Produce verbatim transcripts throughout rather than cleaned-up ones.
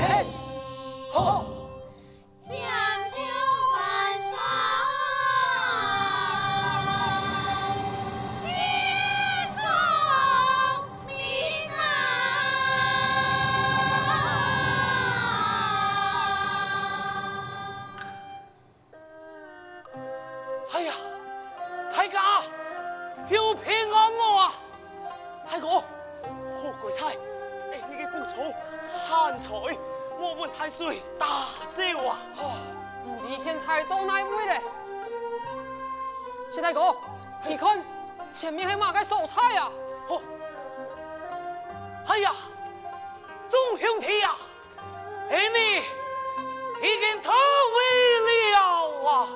嘿，好。 哎呀，大家有平安無啊？大哥，好佳哉，𠊎俚个古董還在，無分大水打走啊！毋知現在到哪位咧？薛大哥，你看，前面係麼个所在啊？哦，哎呀，眾兄弟啊！ 𠊎俚已經到位了啊！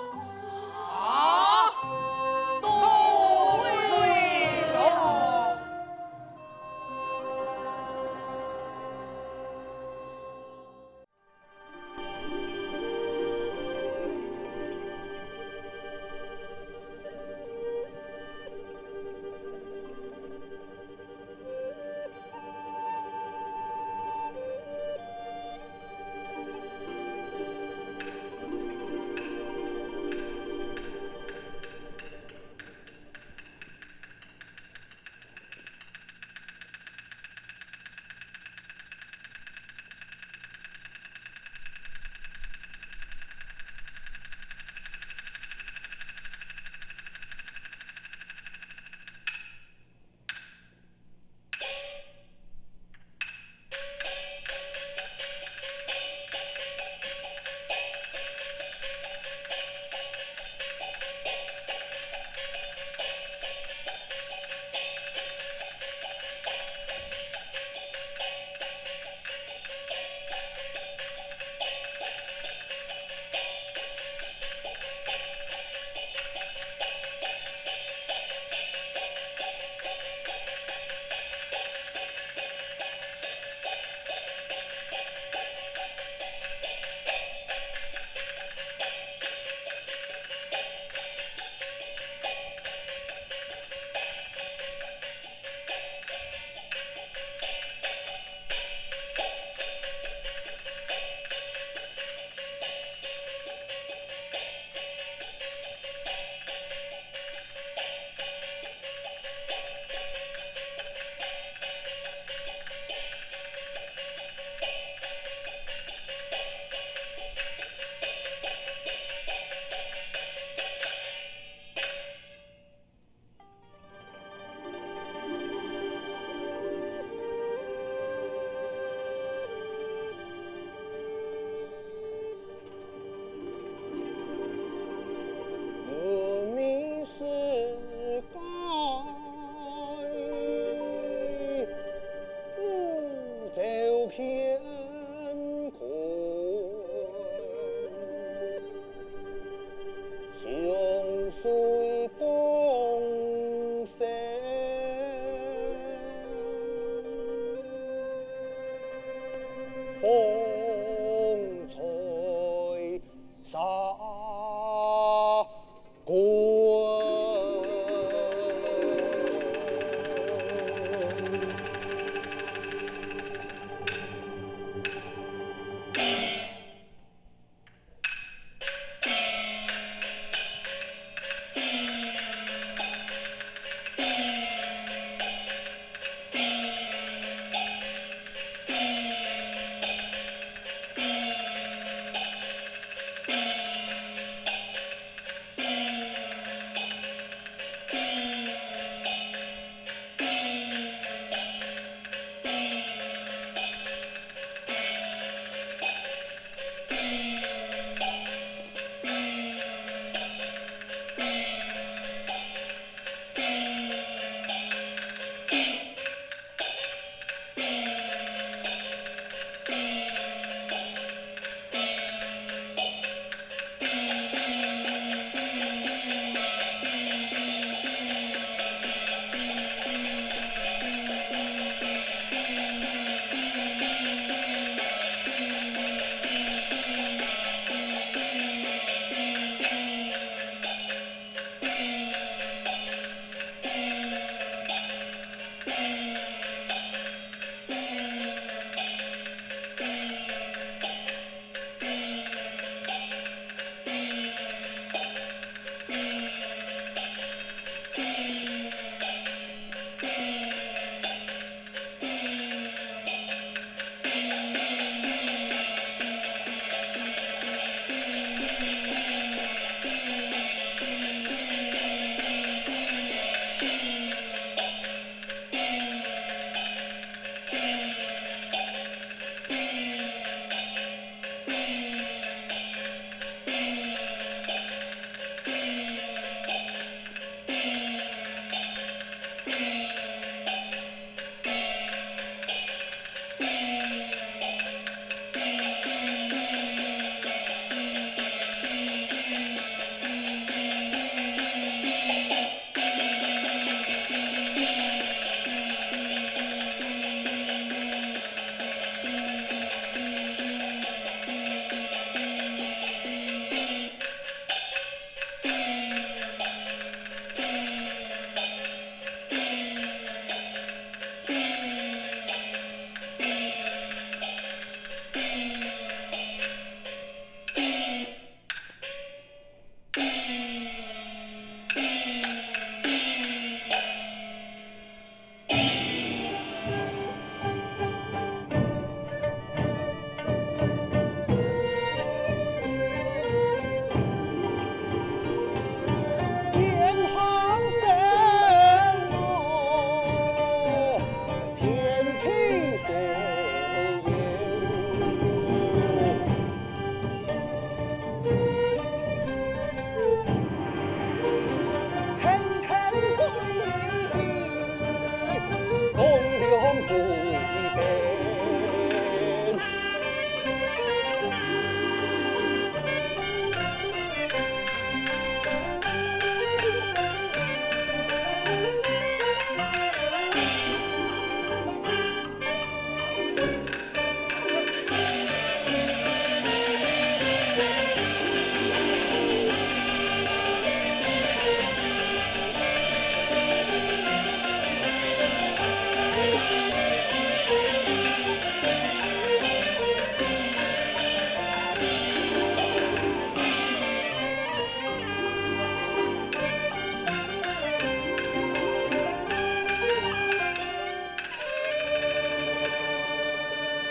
啊，到位了！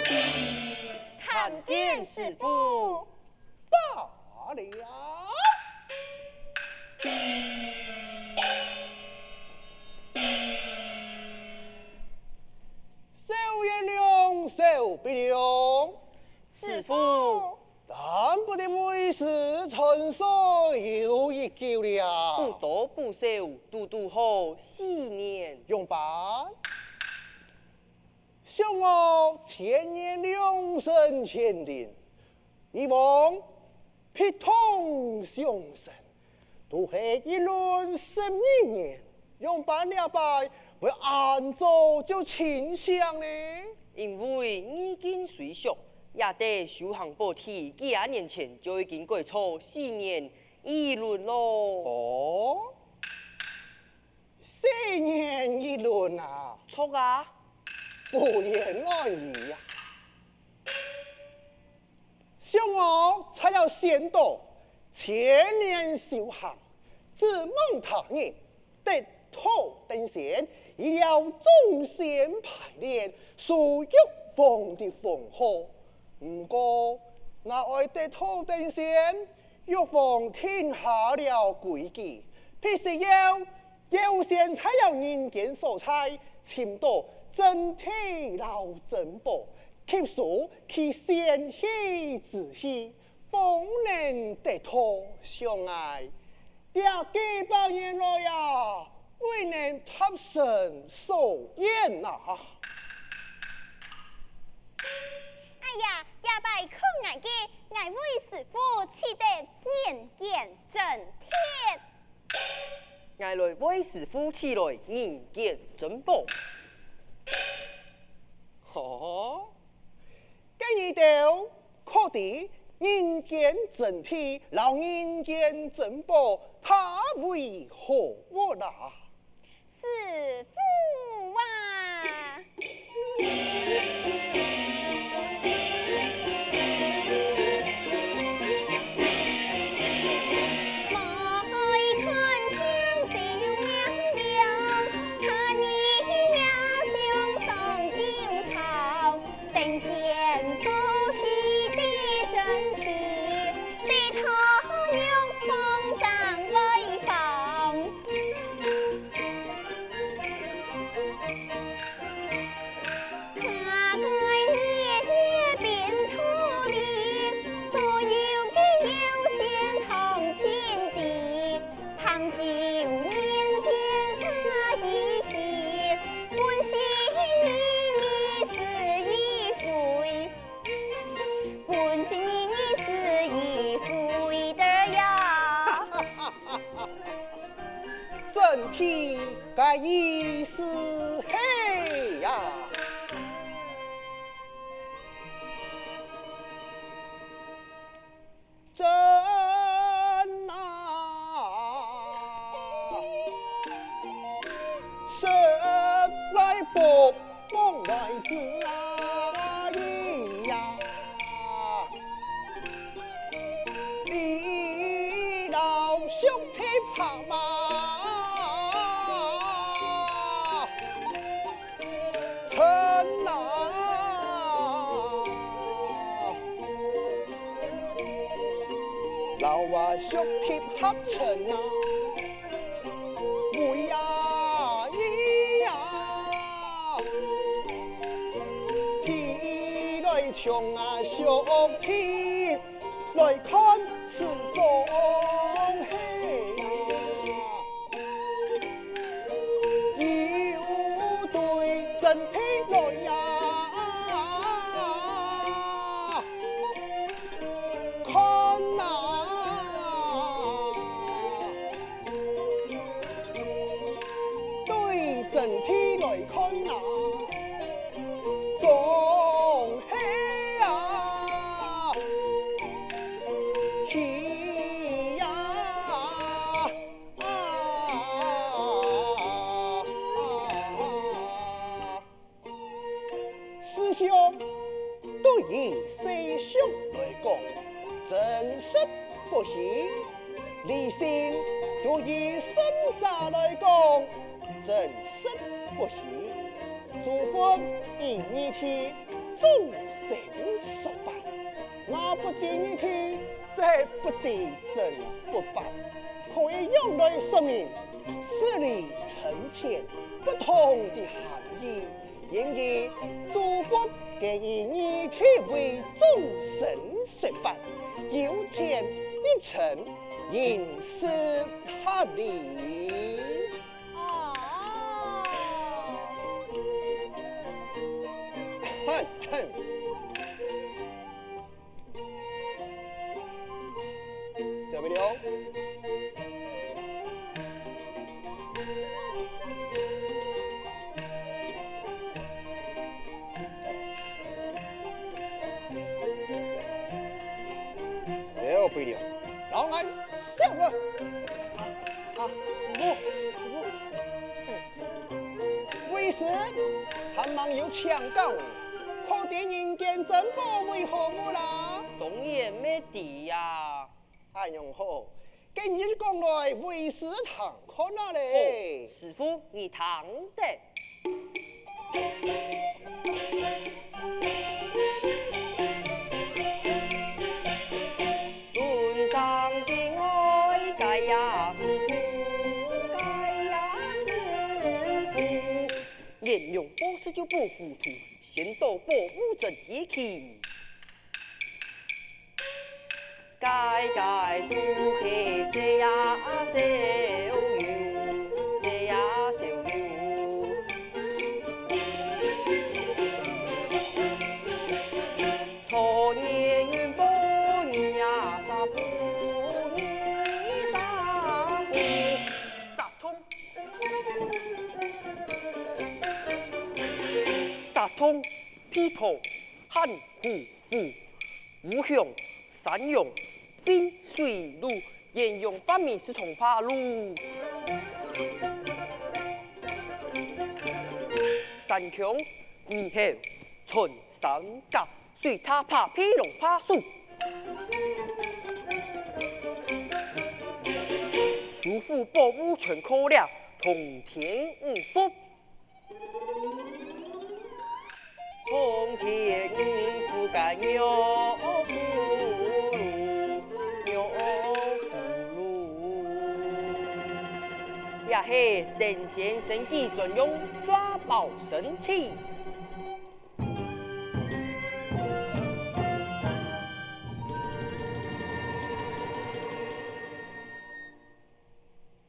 参见师父。罢了。少爷两手并拢。师父。 但不知为师穿梭有一久了。不多不少，堵堵好四年。仰般？想我千年兩生乾陵，以往劈痛相承， 都係一輪十二年，仰般這擺會恁早就清醒呢？因為義經雖俗，也得修行保體幾下年前就已經改做四年一輪咯。哦，四年一輪啊！著啊！胡言亂語啊！ 想我在了仙島，千年修行，指望他日得道登仙，以了眾仙排列，受玉皇的封號。毋過，𠊎愛得道登仙，玉皇定下了規矩，必須要 要先在了人間所在，尋到珍體摎珍寶，吸收其仙氣之氣，方能得道。想𠊎，這幾百年來啊，未能達成所願啊！哎呀，這擺看𠊎个，𠊎為師父取得人間珍體。 𠊎來為師父取來人間珍寶。吼，該你兜確知人間珍體摎人間珍寶，它為何物啊？師父啊！ 珍體个意思係呀。 珍啊，拾來寶，放來子啊，咿呀，咿咿咿咿，老兄聽怕嘛。 珍啊，摎𠊎惜忒合珍啊，為啊你啊，提來像啊惜忒 來看時裝係啊，又對珍體來呀，看啊，對珍體來看啊。 總係啊，喜呀！師兄，對於世俗來講，真實不虛；理性對於聖者來講， 真實不虛。諸佛因義諦，真眾生說法，若不知義諦，則不知真佛法。可以仰來說明？事理深淺，不同的含義。因為諸佛皆以義諦為眾生說法，有淺一深，因是合理。 哦。哼哼。小鼻梁。小鼻梁，老眼 笑了。啊，啊，師父，師父。為師，還吂有請教你，可知人間珍寶為何物啊？當然乜知啊。恁樣好，今日講來為師聽看啊咧。哦，師父，你聽得。 尊上敬愛，該也是寶，該也是寶。閻王保釋就保糊塗，先到寶物陣而去。 該該都係細呀細有，細呀小有。初二運寶，二呀煞寶，二呀煞寶。煞通，煞通，琵琶，漢胡胡。 烏熊、山羊、冰水滷，閻王發明係通把滷。山羌、獼猴、穿山甲，水獺、爬鼻龍、爬樹。師父寶物全靠這，通天五福。 通天五福个玉葫蘆，玉葫蘆。這係登仙神機專用抓寶神器。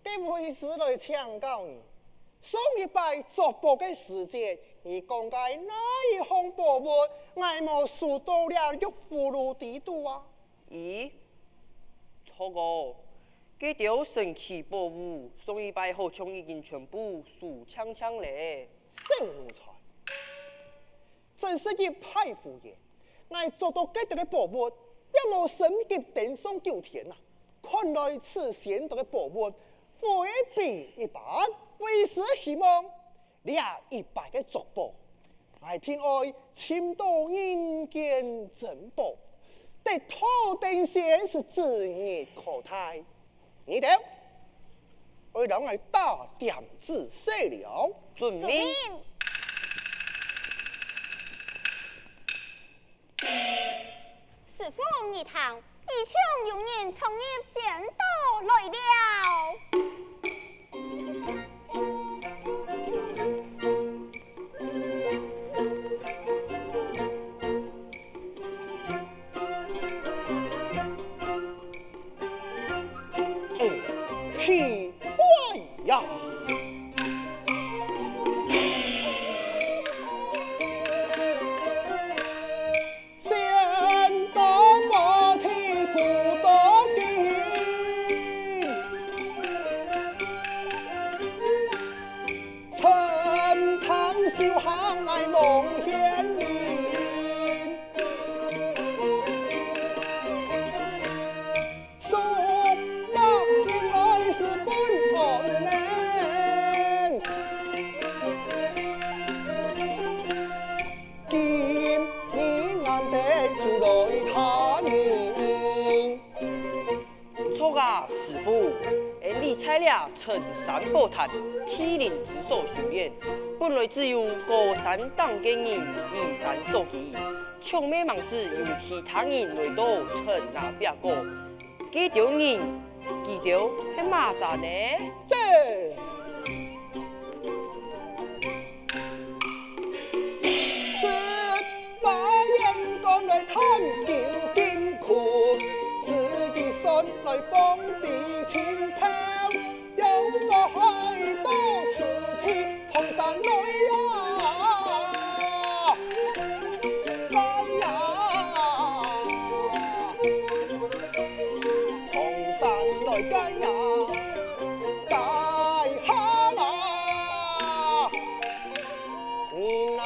該為師來請教你，上一擺捉寶个時節，你講个哪一項寶物，𠊎無收到這玉葫蘆裡肚啊？咦，著哦，該兜神奇寶物，上一擺好像已經全部收淨淨咧。聖奴才！ 真是一派胡言！𠊎捉到該兜个寶物，也無升級登上九天啊！看來此仙洞个寶物，非比一般，為師希望這一擺个捉寶，𠊎定愛尋到人間珍寶，得道登仙係指日可待。 你兜，愛摎𠊎打點仔細了。遵命。遵命。師父，你聽，已經有人衝入仙洞來了。 哎，奇怪呀！仙洞無天，孤獨景。 參禪修行愛望仙人，宿命應該係本安呢。今日難得就來探人。 著啊，師父，恩俚在這陳山寶壇，地靈之所修煉，不本來只有高山頂个人依山所居，長尾吂使有其他人來到尋那壁高。該兜人，佢兜係麼儕呢？這，是來，人講來探究金庫，自己算來放地清漂。 有个海島此地，唐山來呀，來呀，唐山來个呀，該下啊，你哪？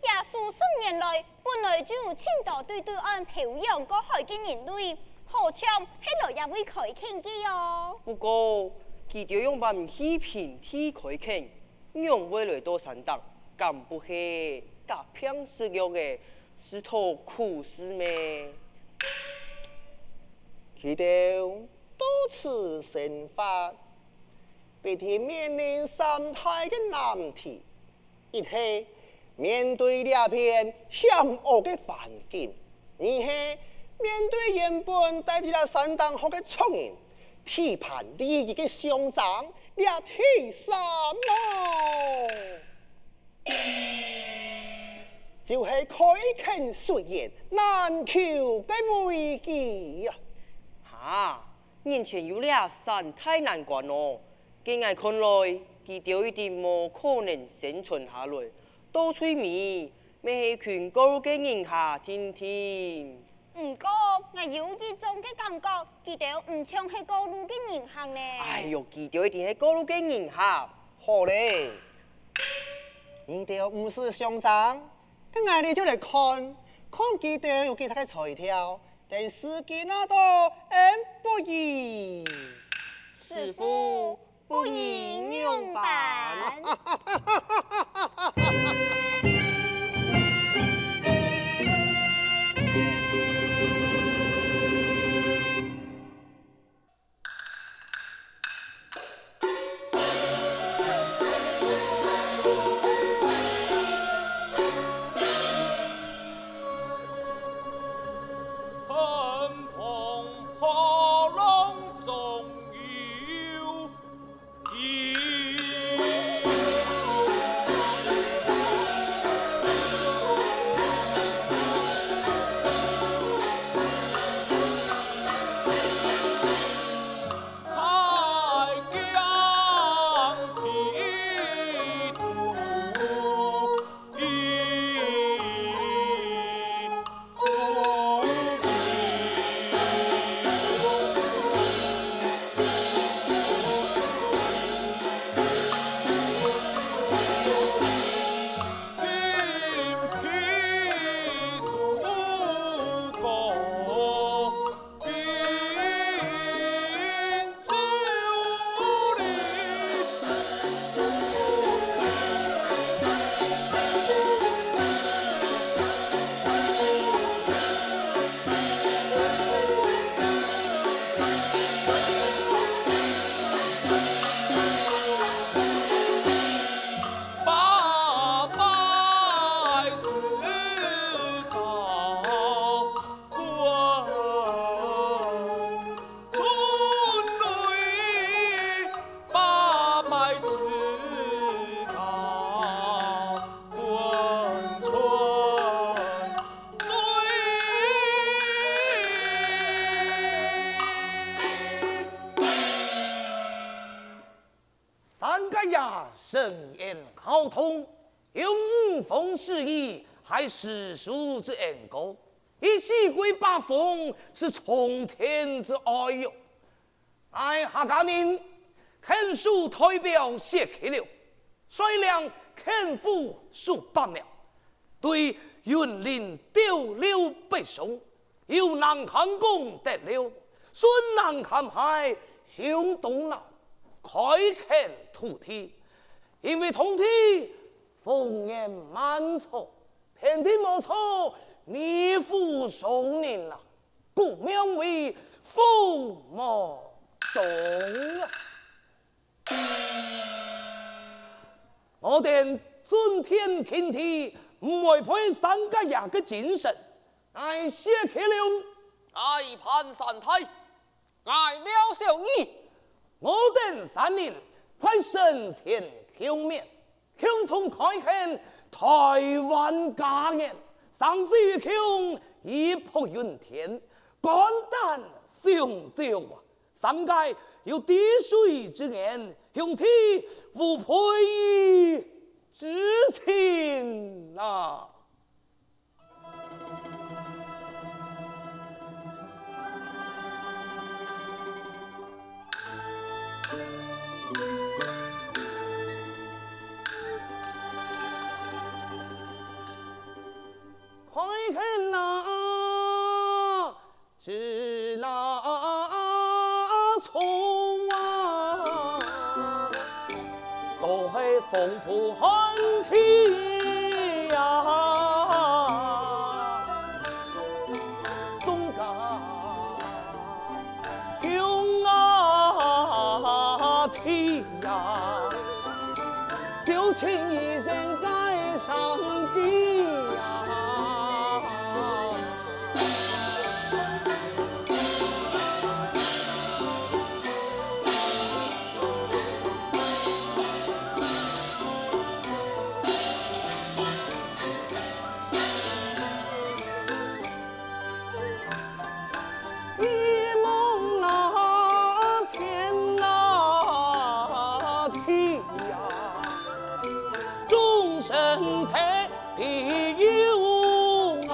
這數十年來，本來就有盡多對對岸漂洋過海个人類，好像係來這位開墾个哦。不過，佢兜仰般毋去平地開墾，仰會來到山頂？敢毋係假病食藥仔，自討苦事咩？佢兜到此生活，必定面臨三大个難題。 一係面對這片險惡个環境，二係面對原本戴在這山頂項个族人，地盤利益个相爭，這第三咯，就係開墾水源難求个危機啊！哈，眼前有這三大難關哦！ 該𠊎看來，佢兜一定無可能生存下來，到最尾，乜係困過路个人下定定。毋過，𠊎有一種个感覺，佢兜毋像係過路个人客呢。哎喲，佢兜一定係過路个人客。好咧，你兜毋使相爭，該𠊎兜就來看，看佢兜有幾大个才調， 等時機拿到，恩不疑。師父，不疑仰般？山个呀，深淵浩蕩，有五方勢力，還係四樹之恩高，一氣歸八方，係蒼天之愛喲。𠊎客家人，墾手代表社區了， 率領墾戶數百苗，對雲林斗六北上，由南崁江得料，順南崁溪上東南，開墾土地。因為當地豐年滿草，遍地無草，危乎傷人啊！ 故名為父母中啊！我等遵天行地，毋違背三結義个精神。𠊎謝啟隆，𠊎潘善泰，𠊎廖小二。我等三人在生前共勉，共同開墾臺灣家園，生死與共，一步登天，肝膽相照啊！ 三界有滴水之恩，兄弟無配之情啊！開墾啊！ 枝那蔥啊，都係風土漢地呀，種个 兄啊弟呀，就親一人个生計呀。一望那天那地呀，众生皆悲憂啊。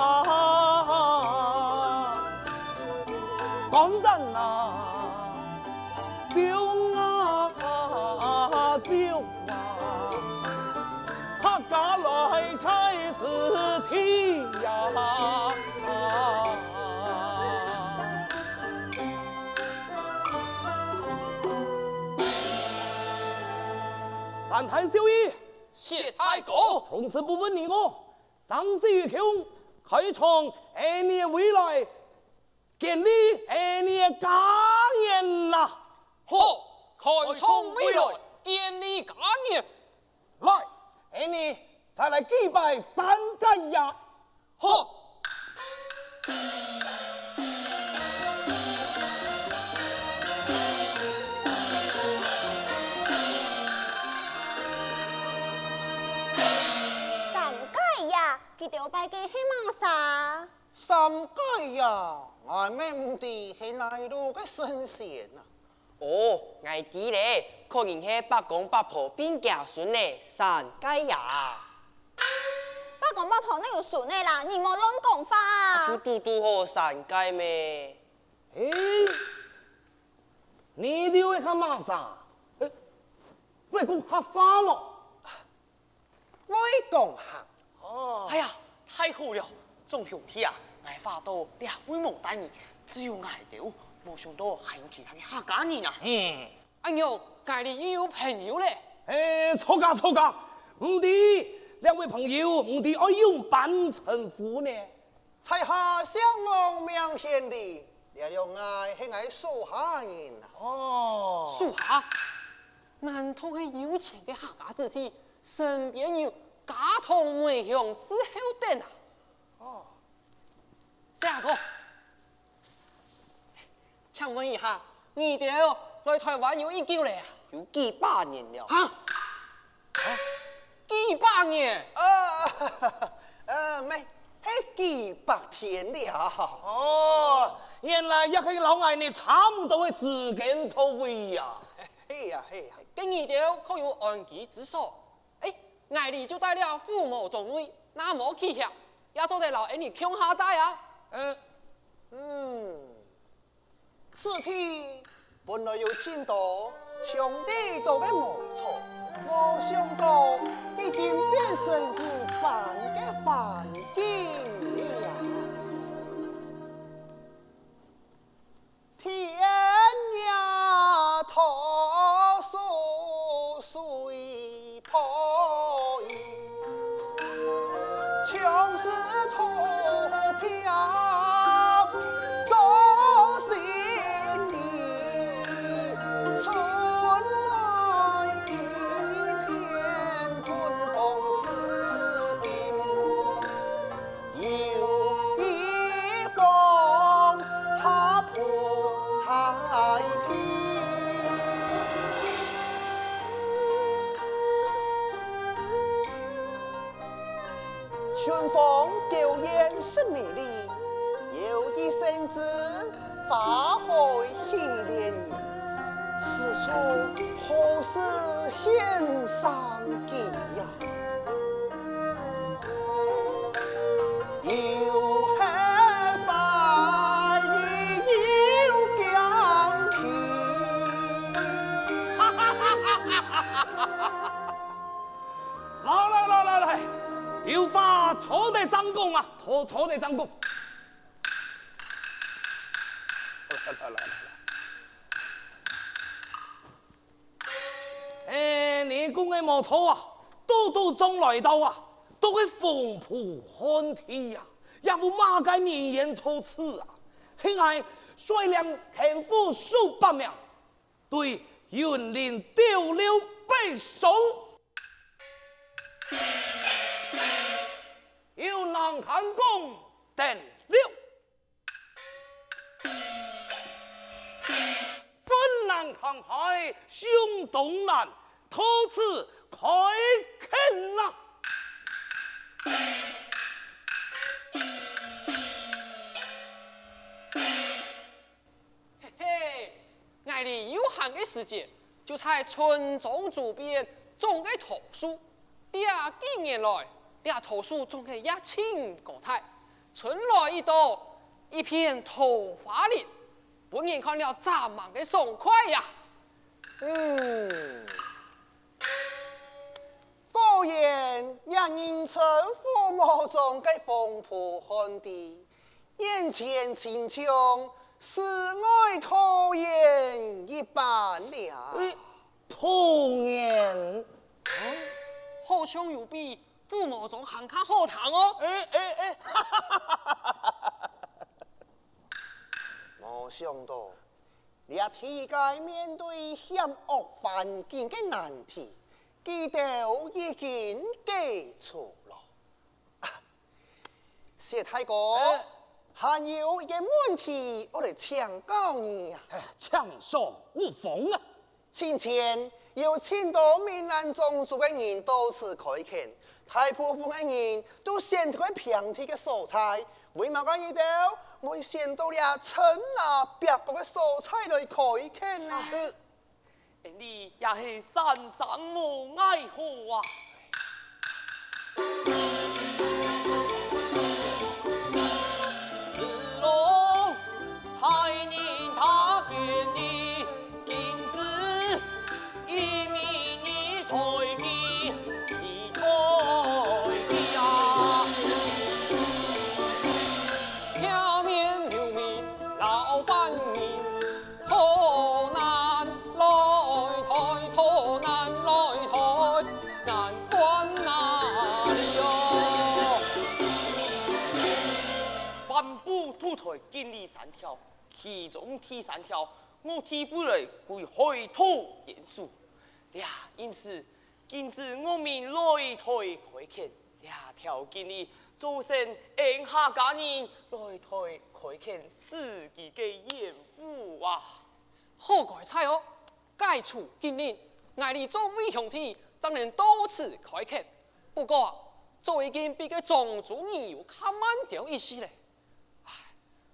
肝胆啊，兄啊弟啊， 客家來大子弟呀！善太少爺，薛大哥，從此不分你我，生死與共，開創𠊎俚个未來， 建立𠊎俚个家園啊！好，開創未來，建立家園。來，𠊎俚再來祭拜三結爺。好。三結爺，佢兜拜个係麼儕？ 三結爺，𠊎乜毋知係哪路个神仙啊！哦，𠊎知咧，可能係伯公伯婆並厥孫仔三結爺。伯公伯婆哪有孫仔啦，你莫亂講話啊！就堵堵好三結咩？欸，你兜係麼儕？欸，會講客話無？ 會講客。哦。哎呀，太好了！眾兄弟啊，𠊎發到這位無帶人，只有𠊎兜，無想到還有其他个客家人啊。嗯。恁樣，𠊎俚又有朋友咧。欸，著啊，著啊！毋知這位朋友，毋知愛仰般稱呼呢？在下姓王名顯利，這兩位係𠊎手下人啊。哦。手下？難道係有錢个客家子弟， 身邊有家堂、門鄉、伺候等啊。哦。細阿哥，請問一下，你兜來臺灣有幾久了啊？有幾百年了。哈？幾百年？呃，呃，毋係，係幾百天了。哦，原來也係摎𠊎俚差毋多个時間到位啊。係啊，係啊。該你兜可有安居之所？ 欸，𠊎俚就戴這父母中位，若無棄挾，也做得摎𠊎俚共下戴啊。嗯，嗯，此地本來有盡多搶地道个茅草，無想到已經變成一般个環境了。 天涯渡水波音，相思渡漂舟心。春風狗燕是美麗，又一生枝花開喜戀人。此處何事獻上计呀？又何花依又将去？来来来来来，有话坐在正宫啊，坐坐在正宫。来来来来来。哎，你讲个无错啊，都都总来到啊，都个风波旱地呀，也无么个人言到此啊，现在率领天府数百名， 对云林斗六北上，由南崁江登陆，分南崁海向東南，到此開墾啊！ 嘿嘿，𠊎俚有閒个時節，就在村莊周邊種个桃樹。這幾年來，這桃樹種个也盡高大，春來一到，一片桃花林，分人看了正猛个爽快呀！嗯。 果然，這人稱父母長个風波旱地，眼前親像世外桃源一般了。哎，桃源？好像有比父母長還較好聽哦。哎哎哎！無想到， 這地界面對險惡環境个難題，佢兜已經解除了。啊，薛大哥，哎。還有一個問題，愛來請教你啊。哎，請說，無妨啊。 從前有盡多閩南種族个人到此開墾，大部分个人都選擇个平地个所在，為麼个你兜會選到這深林壁角个所在來開墾呢？啊，你也係三生無奈何啊！ 頒布土台敬禮三條，其中第三條，我第一回來歸海島演出。這因此禁止我民來台開墾，這條禁令造成𫣆客家人來台開墾自己个冤枉啊！好該哉哦！ 解除禁令，𠊎俚做位兄弟正能到此開墾。不過啊，早已經比該莊主人有較慢兜一息咧。唉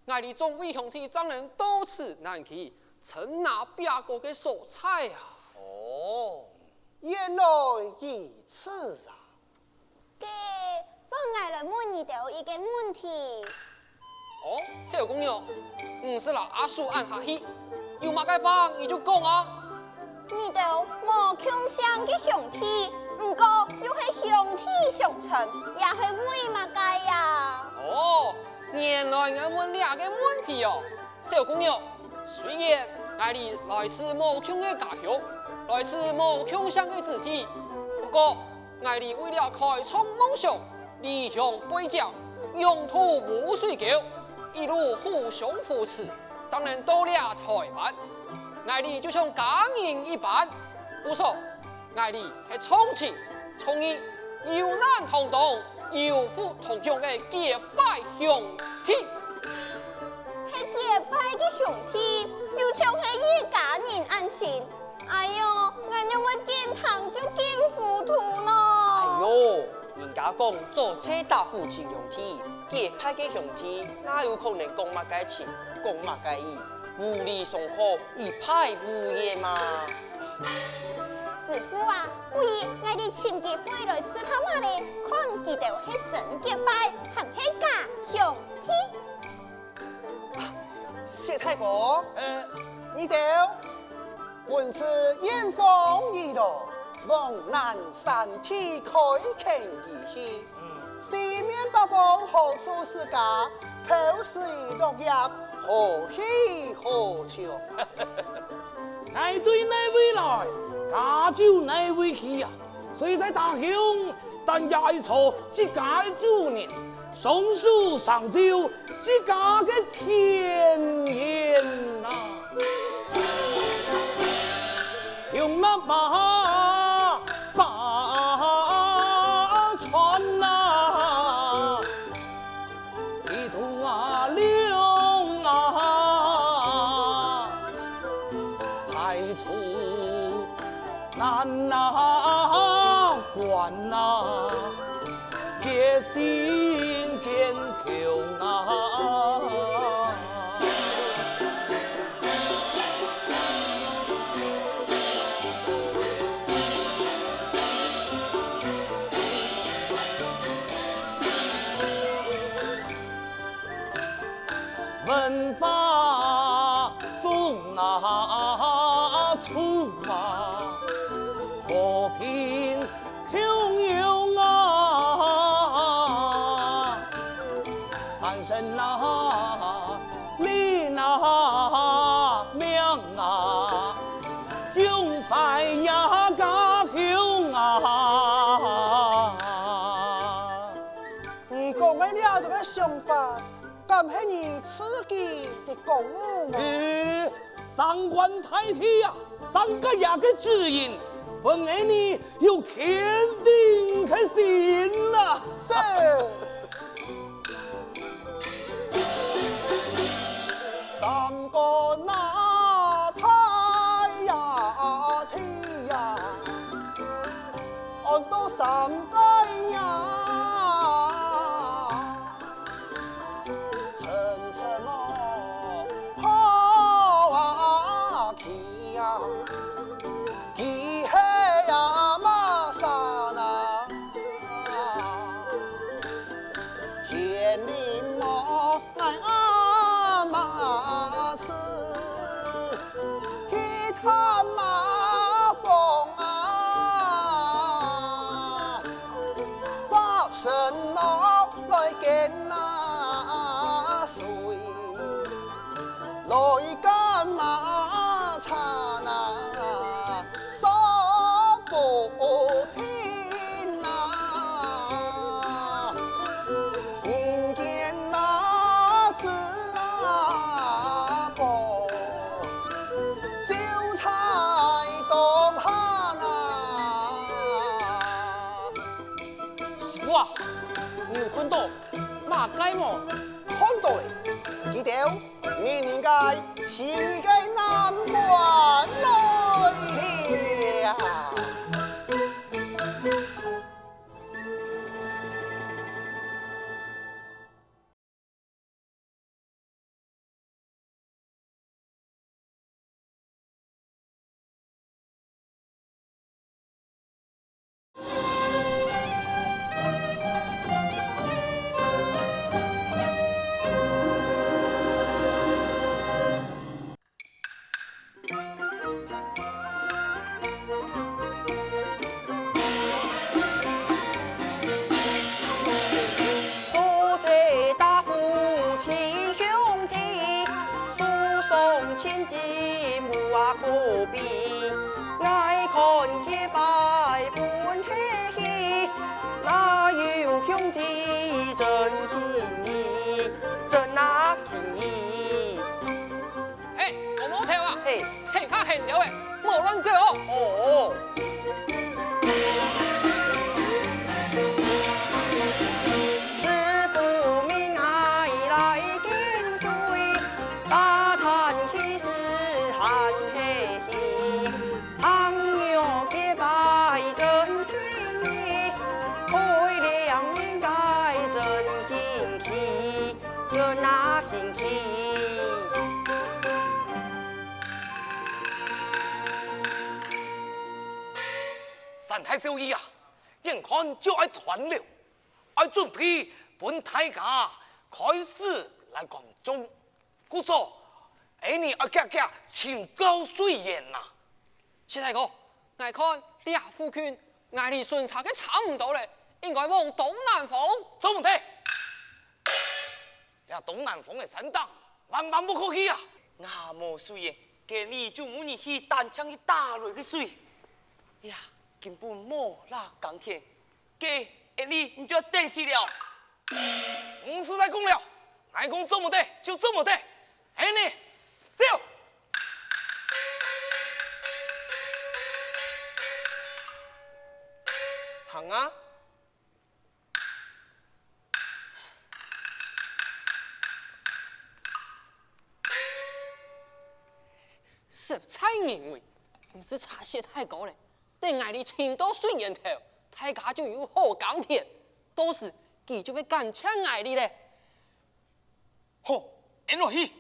，𠊎俚做位兄弟正能到此難期，尋哪壁角个所在啊？哦，原來如此啊！ 該，分𠊎來問你兜一個問題。哦，小公牛，毋使摎阿叔恁客氣，有麼个話你就講啊。你兜無共姓个兄弟，毋過又係兄弟相稱，這係為麼个呀？哦，原來你愛問這個問題哦。 小公牛，雖然𠊎俚來自無共个家鄉，來自無共姓个子弟，不過𠊎俚為了開創夢想，離鄉背井，勇渡烏水溝，一路互相扶持，正能到這台灣。𠊎俚就像家人一般，故所 𠊎俚係重情重義，有難同當，有福同享个結拜兄弟。係結拜个兄弟，又像係一家人恁親。哎喲，𠊎仰會緊聽就緊糊塗呢！哎喲，人家阿公做賊打虎盡兄弟，結拜个兄弟，哪有可能講麼个情，講麼个義？無理相剋，一敗塗藥嘛！師父啊，不如𠊎俚尋機會來試探下咧，看佢兜係真結拜，還係假兄弟？ 薛大哥，呃，你兜，聞知燕王已到，黃蘭山地開墾已去，嗯。四面八方何處是家，拋水落葉，何去何從？𠊎對哪位來，家就哪位去啊！ 所以在他鄉，單也愛做自家个主人，雙手成就自家个田園啊！用那把把船啊， 一途啊，龍啊，排除難啊，關啊，決心堅強啊。 文化中啊，出啊，和平共榮啊，安身啊，民啊，命啊，永懷呀家鄉啊。 你講个這種个想法，敢係你自己个覺悟無？呃，上官大帝啊，上家爺个指引，分𠊎俚有堅定个心啊！這，上官啊，大呀，天呀！ 安到三界呀，層層哦，拋啊去呀，地黑呀，馬山啊，天裡無。 𠊎阿媽是去探阿公啊，發神咯來見阿水，來趕馬車啊，說不 定啊，人間哪知啊，寶，就在當下啊。哇，你有看到麼个無？看到咧，佢兜 人人个第二个難關來了。做賊打虎親兄弟，手上千斤無可比。𠊎看結拜分忒去，哪有兄弟真情義，真啊情義。 嘿，毛毛頭啊！嘿。天較暗了欸，莫亂走哦！哦。師父命𠊎來揀水，打探氣勢還係去。 朋友結拜真情義，開良少爺啊，眼看就愛斷了，愛準備分大家開始來講中。故所，𠊎你愛遽遽請教水源啊。謝大哥，𠊎看這附近，𠊎俚巡查个差毋多了，應該往東南方。做毋得！這東南方个山頂，萬萬毋可去啊！𠊎無水源，該你就無人去單淨去打來个水。呀，根本無罅耕田，該𠊎你毋就愛等死了。毋使再講了，𠊎講做毋得就做毋得，𠊎你走。行啊！ 實在認為，毋使差謝大哥了，等𠊎俚尋到水源頭，大家就有好耕田，到時佢就會感謝𠊎俚了。 好，𫣆來去。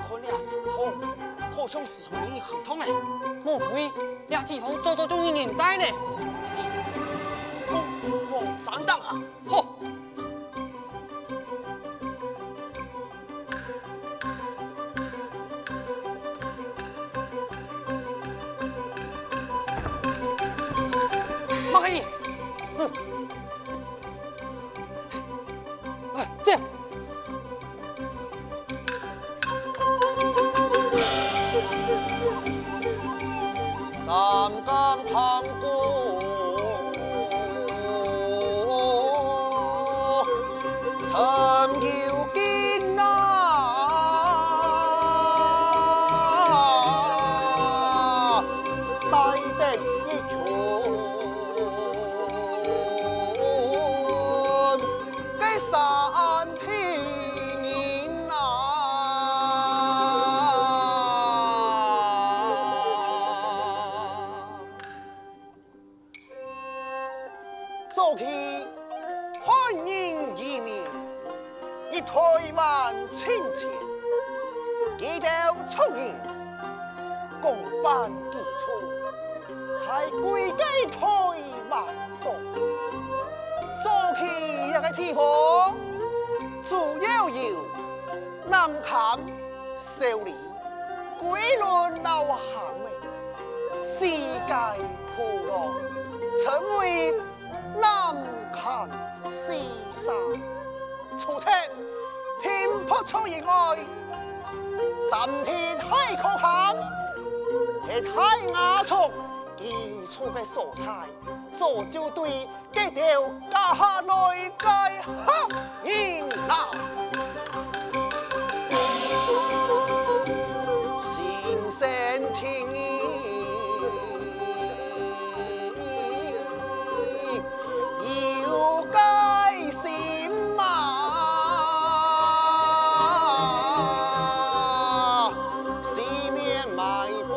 看這山頭，好像時常有人行動呢。莫非這地方早早就有人戴呢？好，往山頂行。好。麼个人？哼！ 哎，這！三更聽鼓，陳九斤啊，帶得一群。 个山地人啊！早期漢人移民入臺灣進前，佢兜族人共犯基礎，在歸个臺灣 講，早期這个地方主要有南崁、秀里、歸崙摎坑尾四个部落，稱為南崁四社。除忒平埔族以外，三地大壑坑係大雅族居住个所在。 早就對該兜嫁下來个客人啊，心生敬意，有个心嘛，四面埋伏。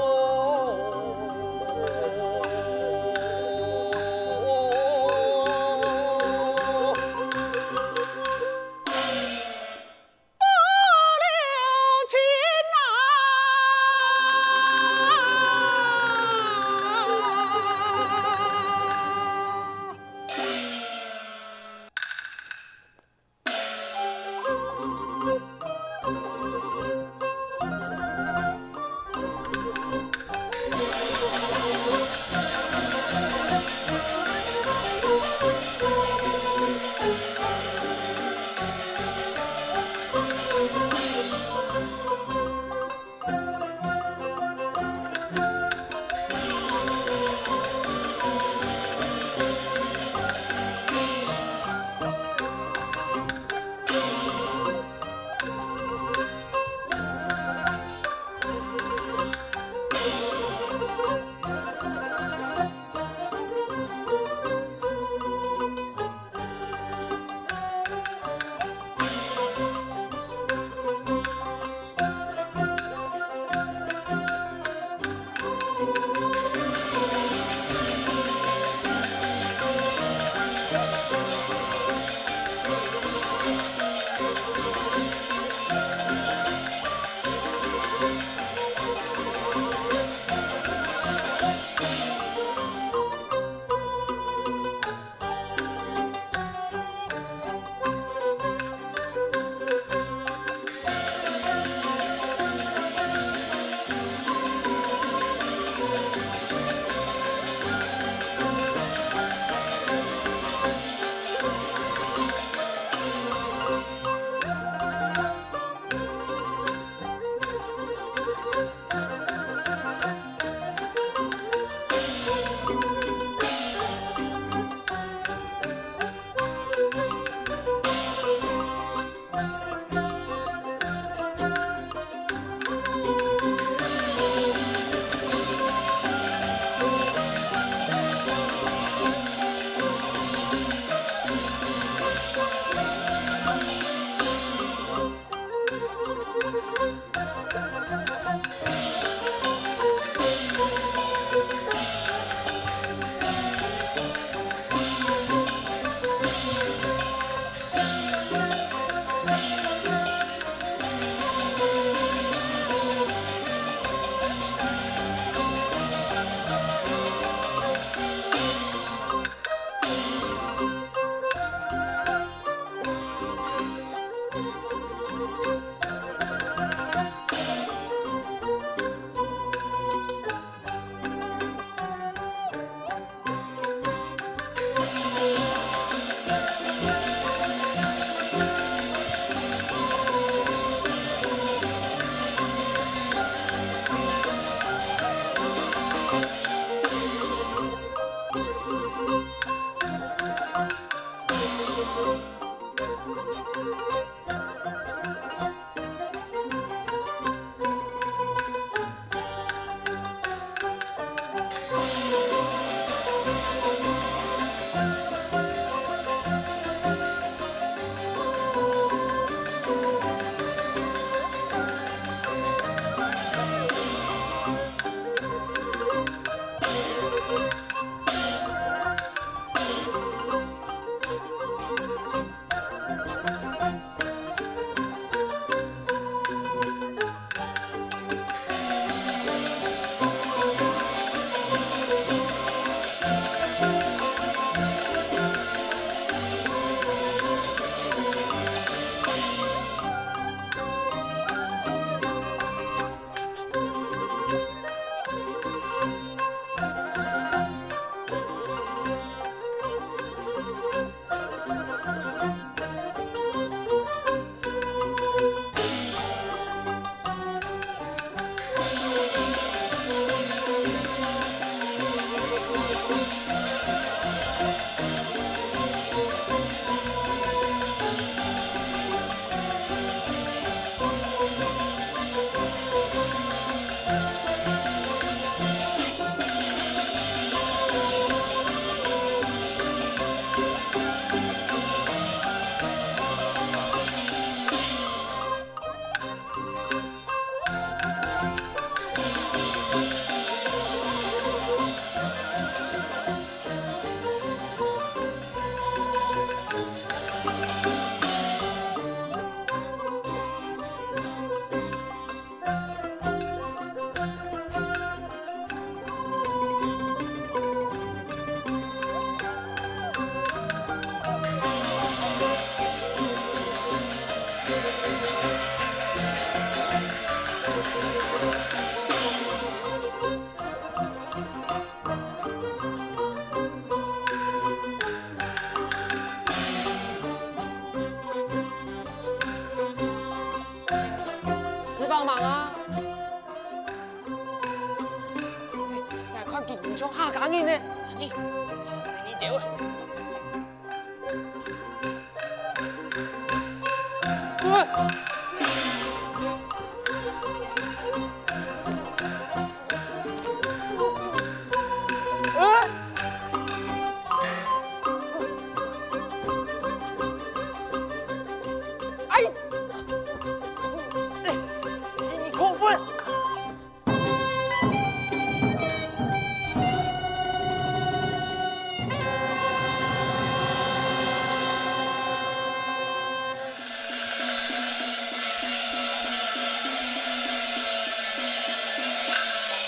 像客家人呢。阿二，怕死你兜！哎！你，你過分！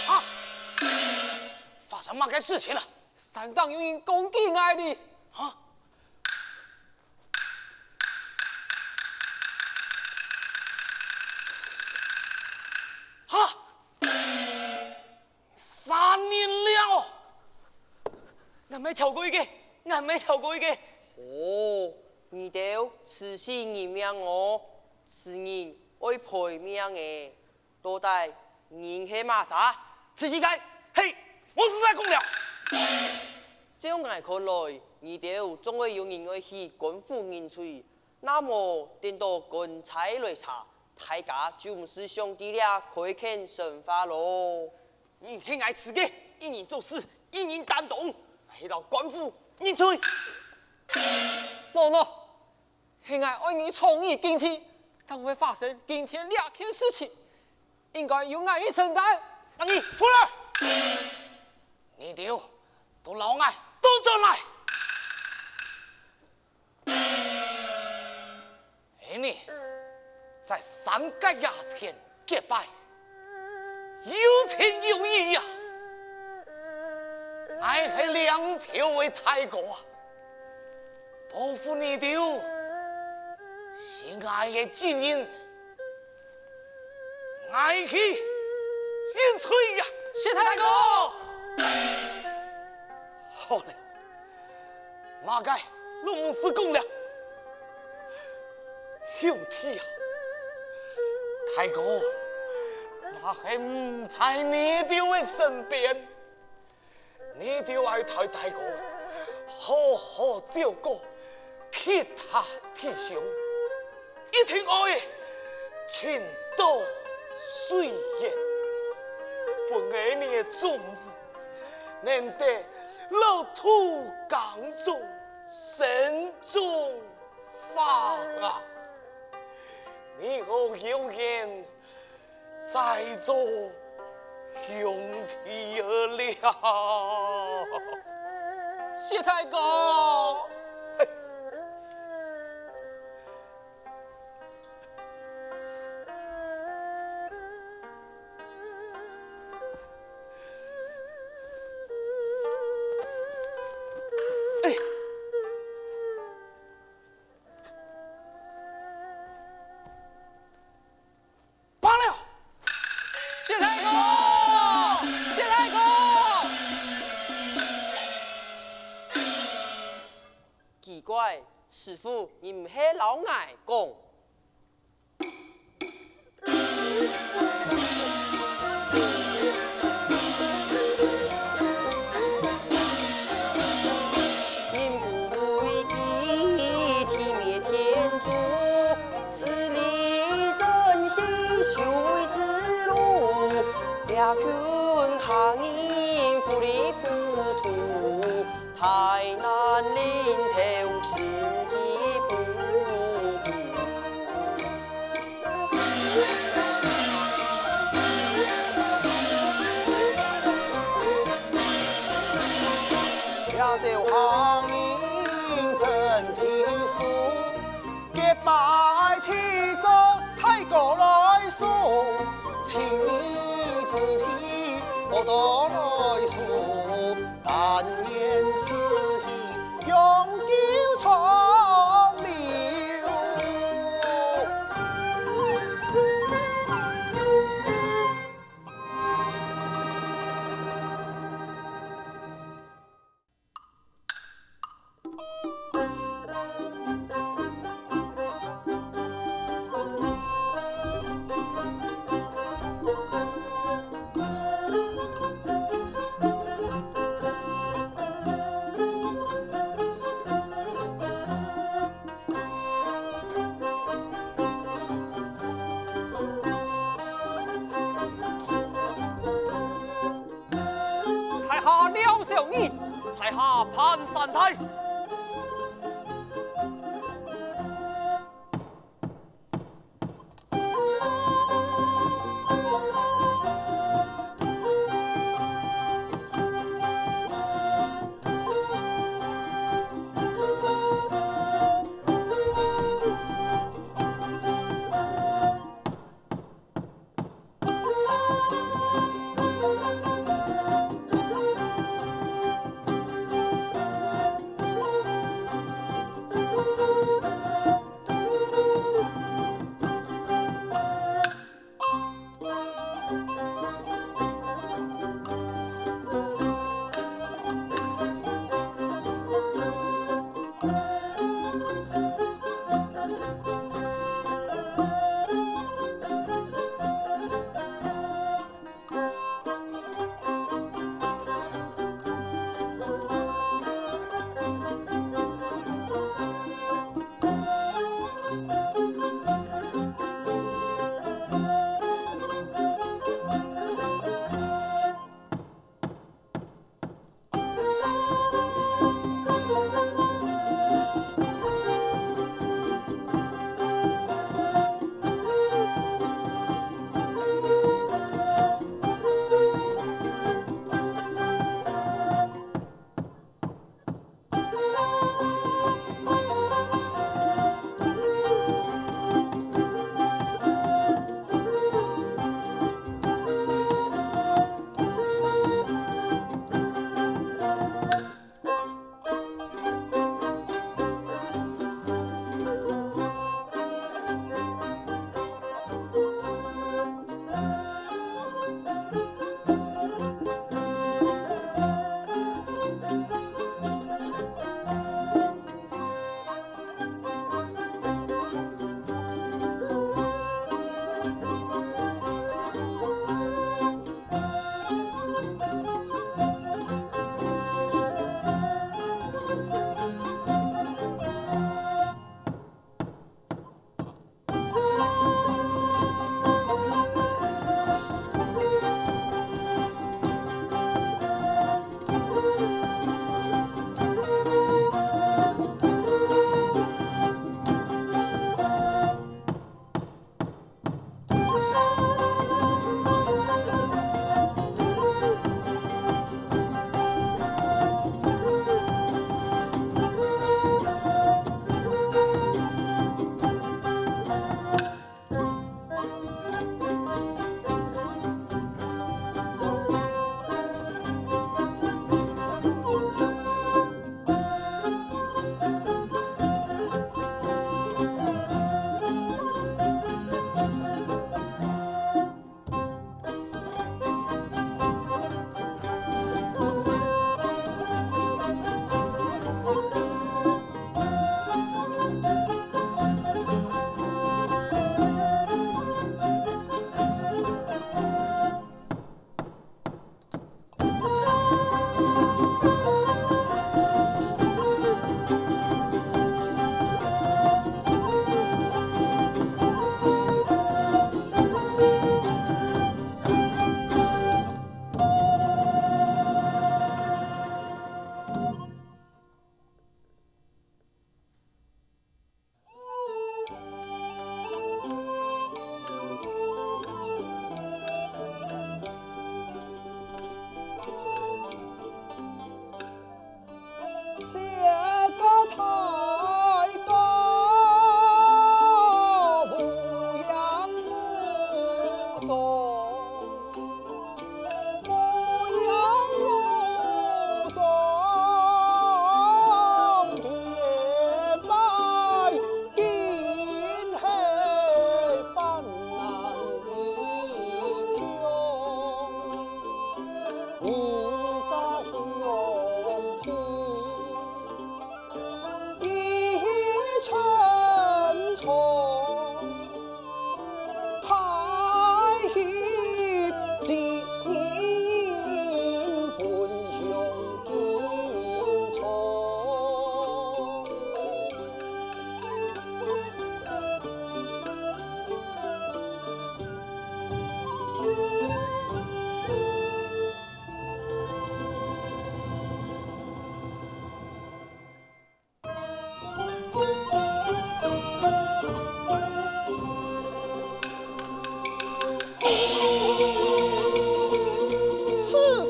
啊！發生麼个事情了？山頂有人攻擊𠊎哩！啊！哈！ 殺人了！𠊎毋係挑過去个，𠊎毋係挑過去个。哦，你兜自私認命哦，自認愛賠命个，到底人係麼儕？自私个！嘿，無事再講了。照𠊎看來，你兜總會有人愛去官府認罪， 那麼等到官差來查，大家就毋使想在這開墾生活囉。你係𠊎自家一人做事，一人擔當，𠊎去摎官府認罪。喏喏，係𠊎愛你創意驚天，正會發生今天這件事情，應該由𠊎去承擔。阿二，出來！你兜都摎𠊎倒轉來！ 係你在山腳野前結拜，有情有義啊！𠊎係領頭个大哥啊，保護你兜，係𠊎个責任。 𠊎去認罪啊！謝大哥！好了，麼个攏毋使講了。兄弟啊，大哥若係毋在你兜个身邊， 你兜愛代大哥好好照顧其他弟兄，一定愛盡多水源，分𠊎俚个種子能得落土耕種，生種發芽。你好有緣 再做兄弟了。謝大哥。罢了！謝大哥！謝大哥！奇怪，師傅，你毋係摎𠊎講？在下潘善泰。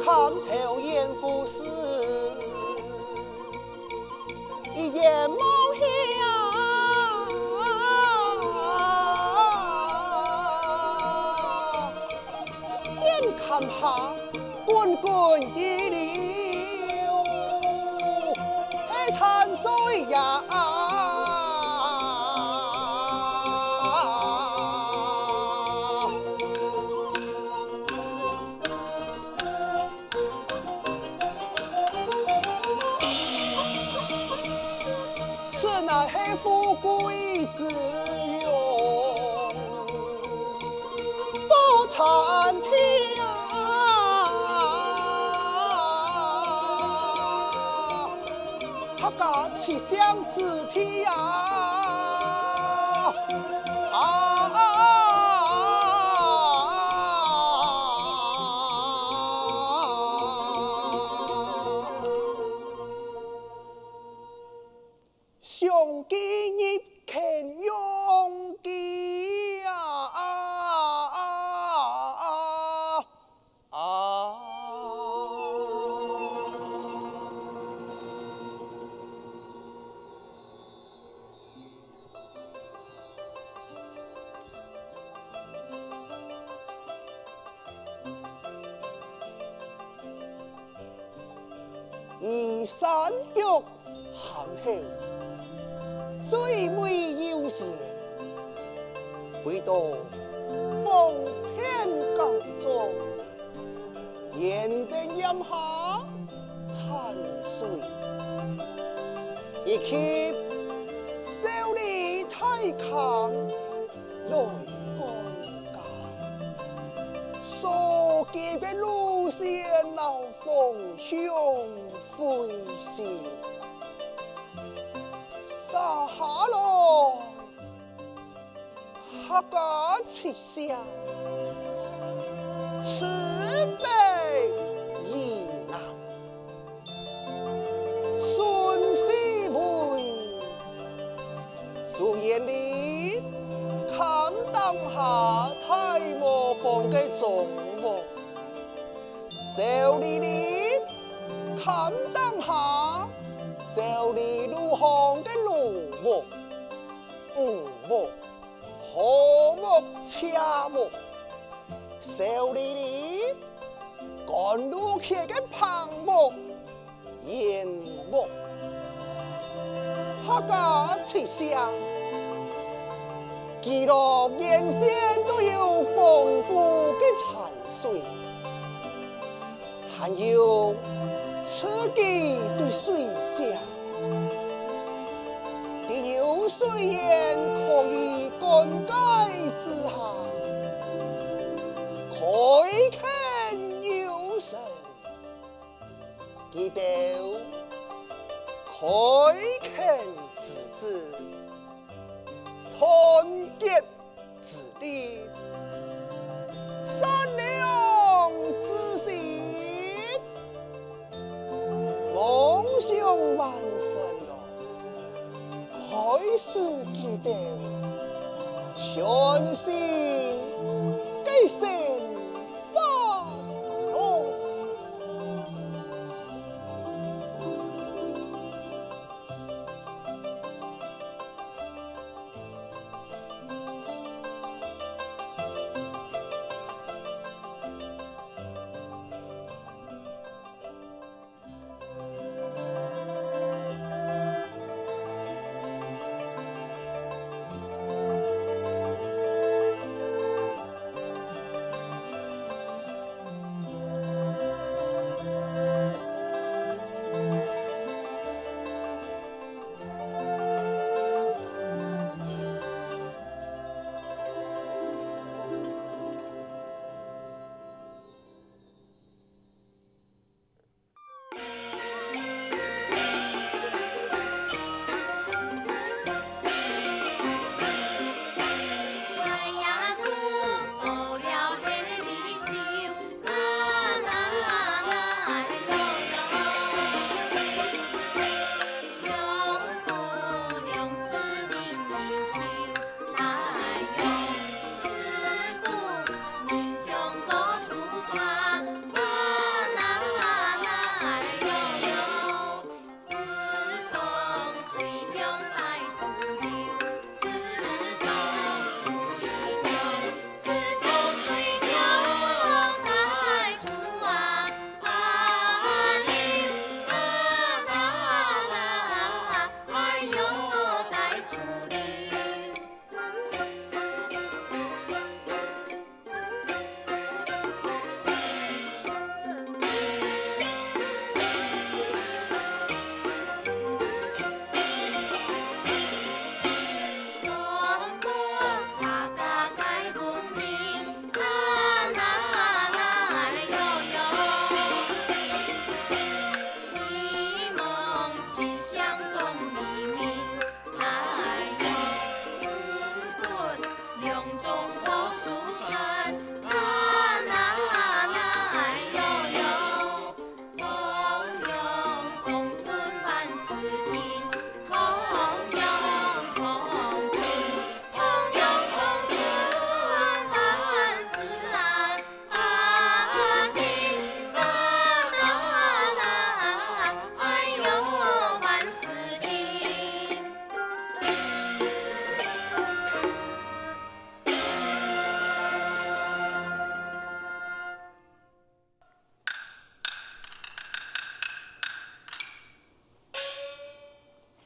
看透煙火時，一眼望去啊，眼看下滚滚一流，係山水呀。 此乃係富貴之榮，寶刹天啊！客家七姓之地啊！啊！ 相見入坑，容易啊！啊！ 以山腳銜口，最美悠閒，回到奉天崗中， 願得炎夏山水，以及秀麗大坑來觀光。所及个路線摎風景飛行，寫下來。 客家七姓，自北而南，順序為：朱延曆，堪當下大磨坊个總屋；秀麗里，堪當下秀麗路項个老屋、五屋、 河屋、斜屋、秀麗里趕路去个棚屋、煙屋。客家七姓，記錄沿線都有豐富个山水， 還有自己對水井，在有水源可以灌溉之下，開墾有成。佢兜開墾之子，團結 之力，善良之心，夢想完成囉，開始佢兜全新个生活囉。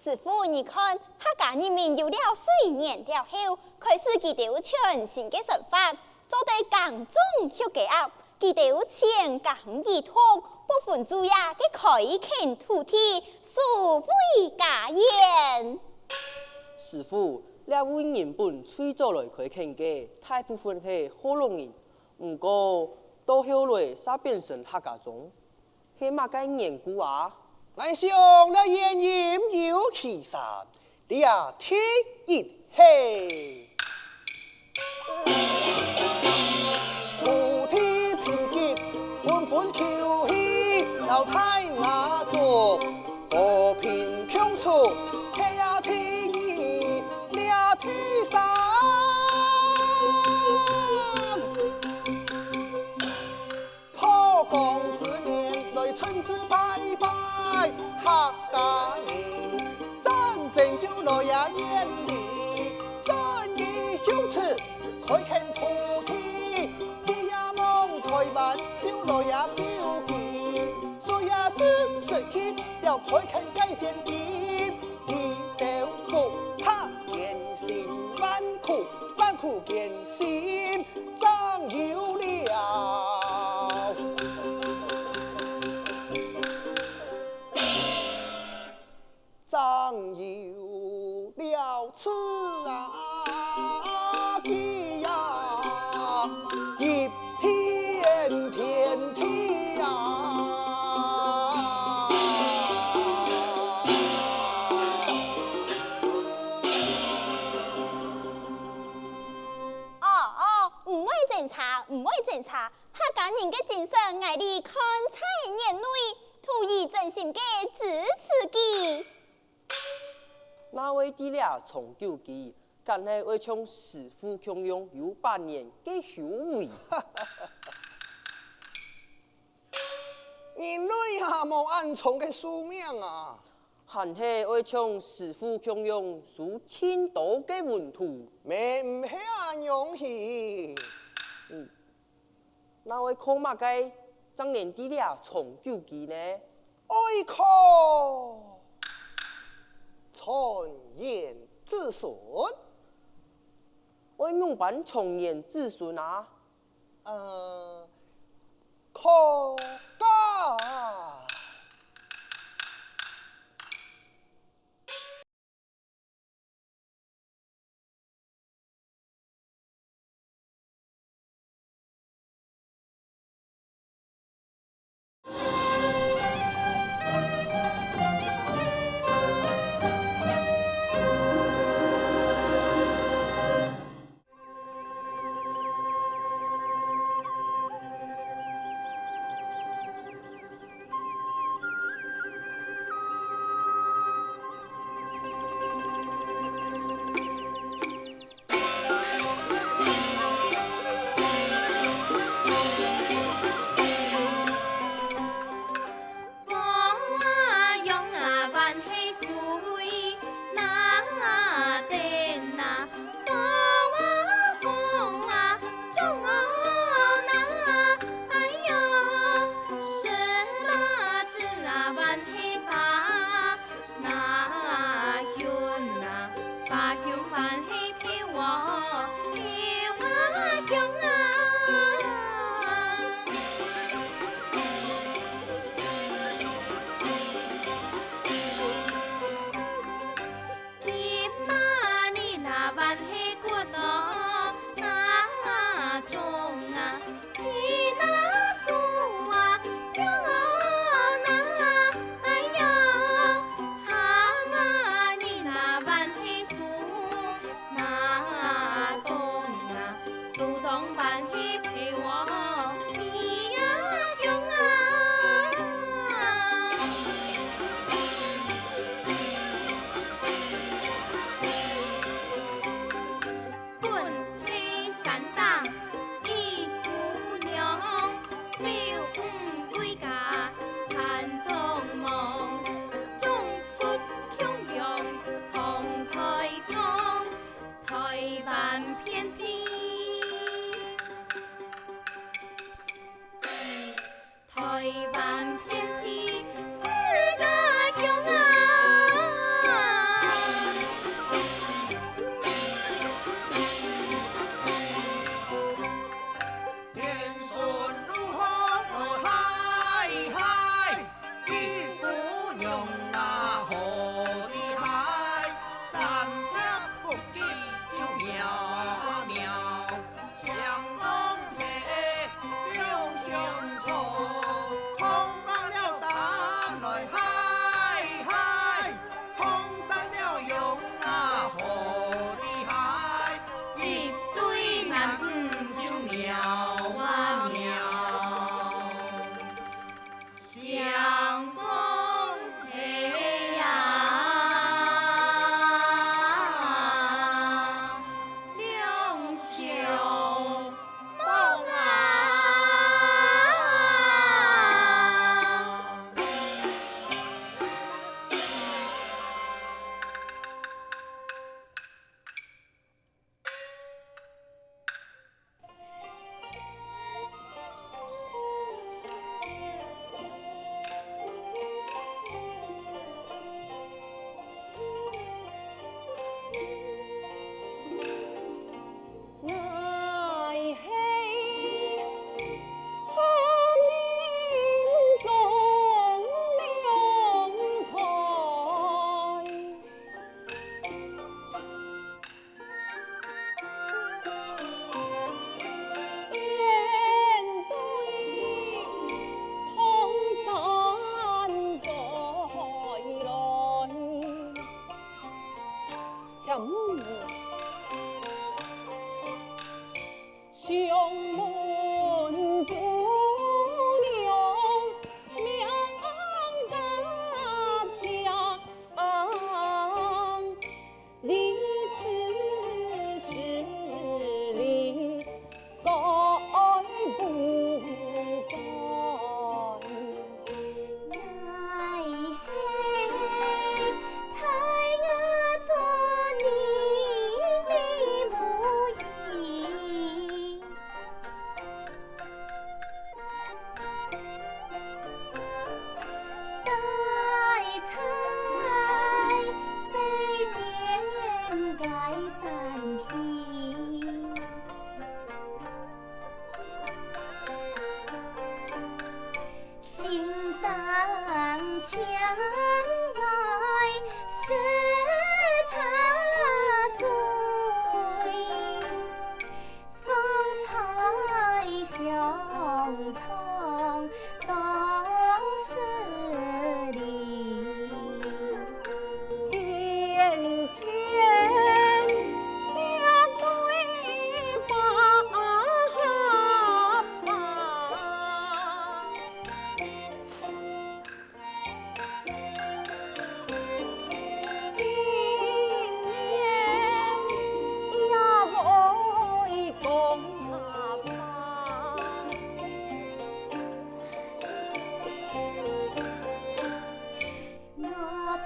師傅，你看，客家人民有了水源了後，開始佢兜全新个生活，做得耕種畜雞鴨，佢兜千耕一讀，不分晝夜个開墾土地，守衛家園。師傅，這位原本最早來開墾个，大部分係學老人，毋過到後來煞變成客家莊。 係麼个緣故啊？𠊎想這原因有其三，這第一係土地貧瘠，紛紛求起，老大雅族和平共處，係這第二，這第三。 破光之年來趁之敗壞，客家人戰爭就來也遠離，戰於鄉村，開墾土地，地也望台灣就來也丟棄，所以也是失去了開墾界線地，一表不怕艱辛萬苦，萬苦艱辛。 正有了，正有了此啊，佢呀，一片天地啊。 哦，哦，毋會爭吵，毋會爭吵，客家人个精神，𠊎俚看在眼內，徒兒真心个支持佢。哪位知這長久佢，敢係愛像師傅共樣有百年个修為？ 人類啊，無恁長个壽命啊。還係愛像師傅共樣，受盡多个雲圖。乜毋係恁樣去。嗯，那愛靠麼个正能知這長久佢呢？愛靠傳言子孫。愛仰般傳言子孫啊？ 呃，靠家。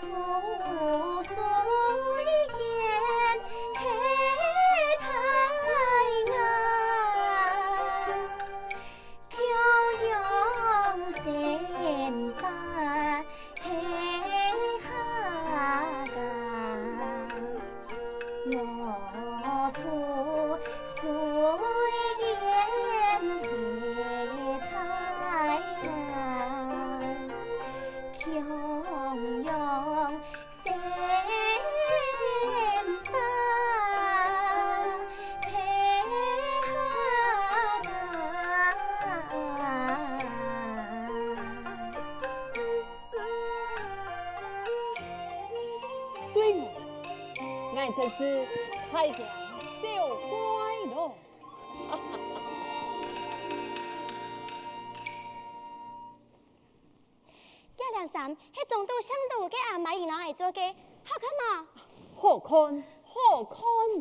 湖水间的太阳，飘扬鲜花的下江。 我出水间的太阳，飘扬鲜花的下江。 对我，𠊎真是太阳小怪咯。这领衫係中肚姓盧个阿姆姨摎𠊎做个，好看無？好看，好看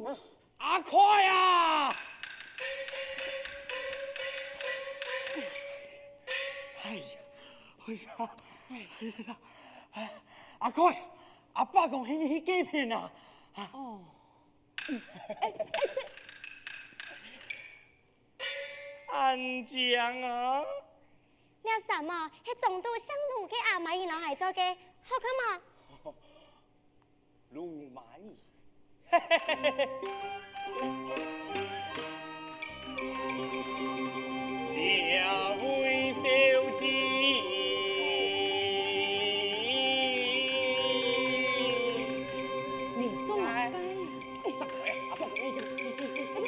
啊！ 阿開啊！哎呀，哎呀，哎呀，阿開，阿爸講喊你去該片啊！哦，哎，哎，恁靚啊！這衫啊，係中肚姓盧个阿姆姨摎𠊎做个，好看無？ 魯瑪尼。這位小姐，你做麼个？哎，上台啊，阿爸，哎，哎，哎，哎。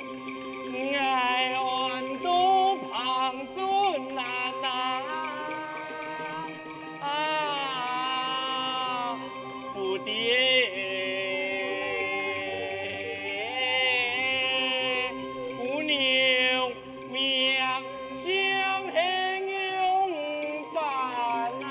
𠊎安到彭春蘭啊，啊，不知姑娘名姓係仰般啊？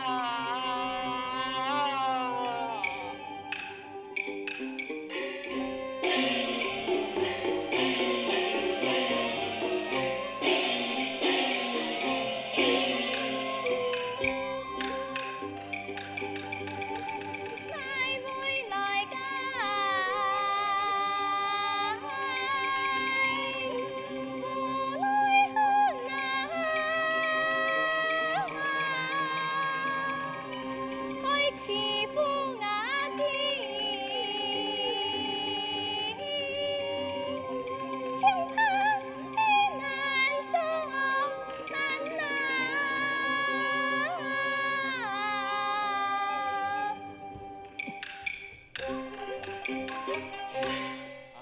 啊，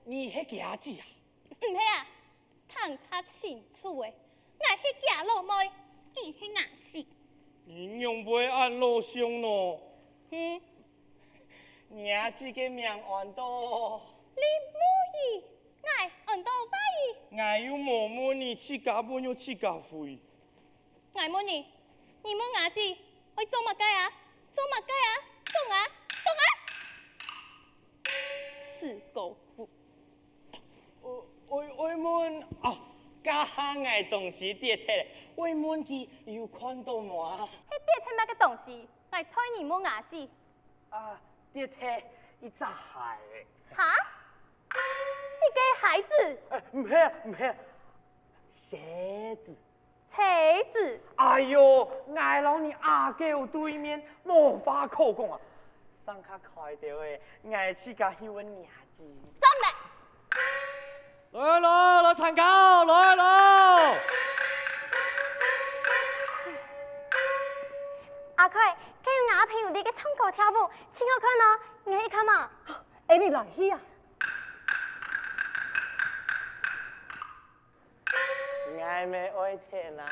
你係厥姊啊？毋係啊， 聽較清楚欸，𠊎係厥老妹，佢係吾姊。你仰會恁老相呢？嗯。你阿姊个名安到？林木姨，𠊎安到花姨。𠊎又無問你，自家問又自家回。 𠊎問你，你問吾姊愛做麼个啊？做麼个啊？講啊，講啊！死狗牯！愛，愛，愛問，哦，這下𠊎東西跌忒了，愛問佢有看到無啊？係跌忒麼个東西？𠊎代你問吾姊。啊，跌忒一隻鞋。哈？一個鞋子？哎，毋係啊，毋係啊，鞋子。 鞋子。哎喲，𠊎摎你阿狗對面無話可講啊！上下開兜仔，𠊎自家去問若姊。站來！來來來，參加，來來！阿開，該有吾朋友在該唱歌跳舞，盡好看哦，你愛去看無？哎，你來去啊！ 𠊎乜愛跈啊！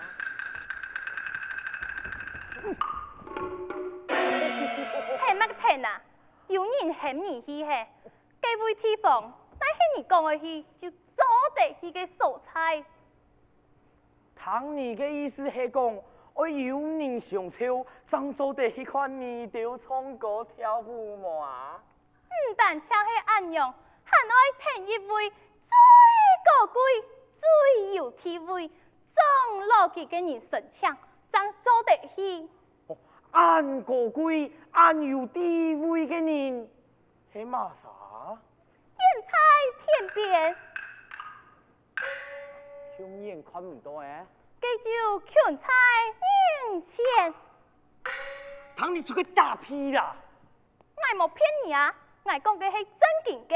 跈麼个跈啊？有人喊你去係？該位地方，哪係你講愛去就做得去个所在。聽你个意思係講，愛有人相湊，正做得去看你兜唱歌跳舞無啊？ 毋單淨係恁樣，還愛跈一位最高貴、最有地位、長老級个人申請，正做得去。哦，恁高貴、恁有地位个人，係麼儕？遠在天邊。共樣看毋到欸。佢就近在眼前。聽你出去打屁啦！ 𠊎無騙你啊，𠊎講个係正經个。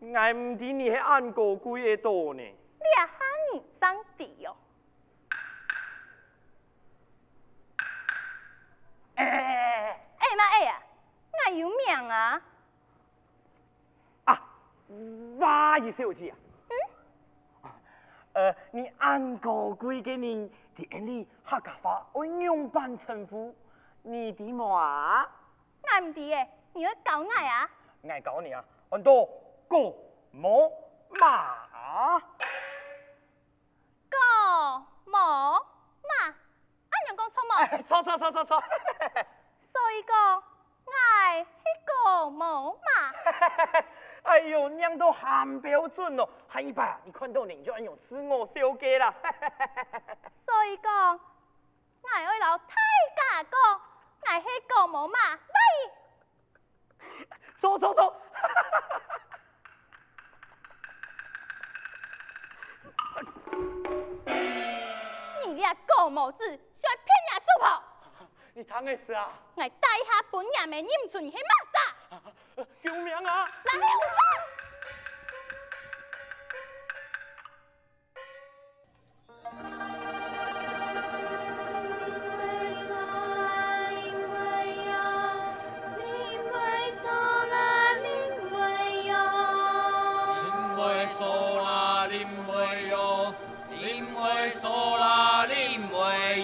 𠊎毋知你係恁高貴个到呢。這下你正知哦。欸欸欸欸欸！欸嘛欸啊，𠊎有名啊。啊，華語小姐啊。嗯？呃，你恁高貴个人，在𠊎俚客家話愛仰般稱呼？你知無啊？ 𠊎毋知欸，你愛教𠊎啊？𠊎教你啊，安到狗毛馬。狗毛馬，恁樣講著無？哎，著著著著著。所以講，𠊎係狗毛馬。哎喲，唸到還標準哦！下一擺啊，你看到人就恁樣自我紹介啦。所以講， 𠊎愛摎大家講，𠊎係狗毛馬，喂！著著著！你這狗毛子，想愛騙若豬婆！你聽𠊎說啊！𠊎這下分若姆認出你係麼儕！救命啊！來，來，有事！ 林妹，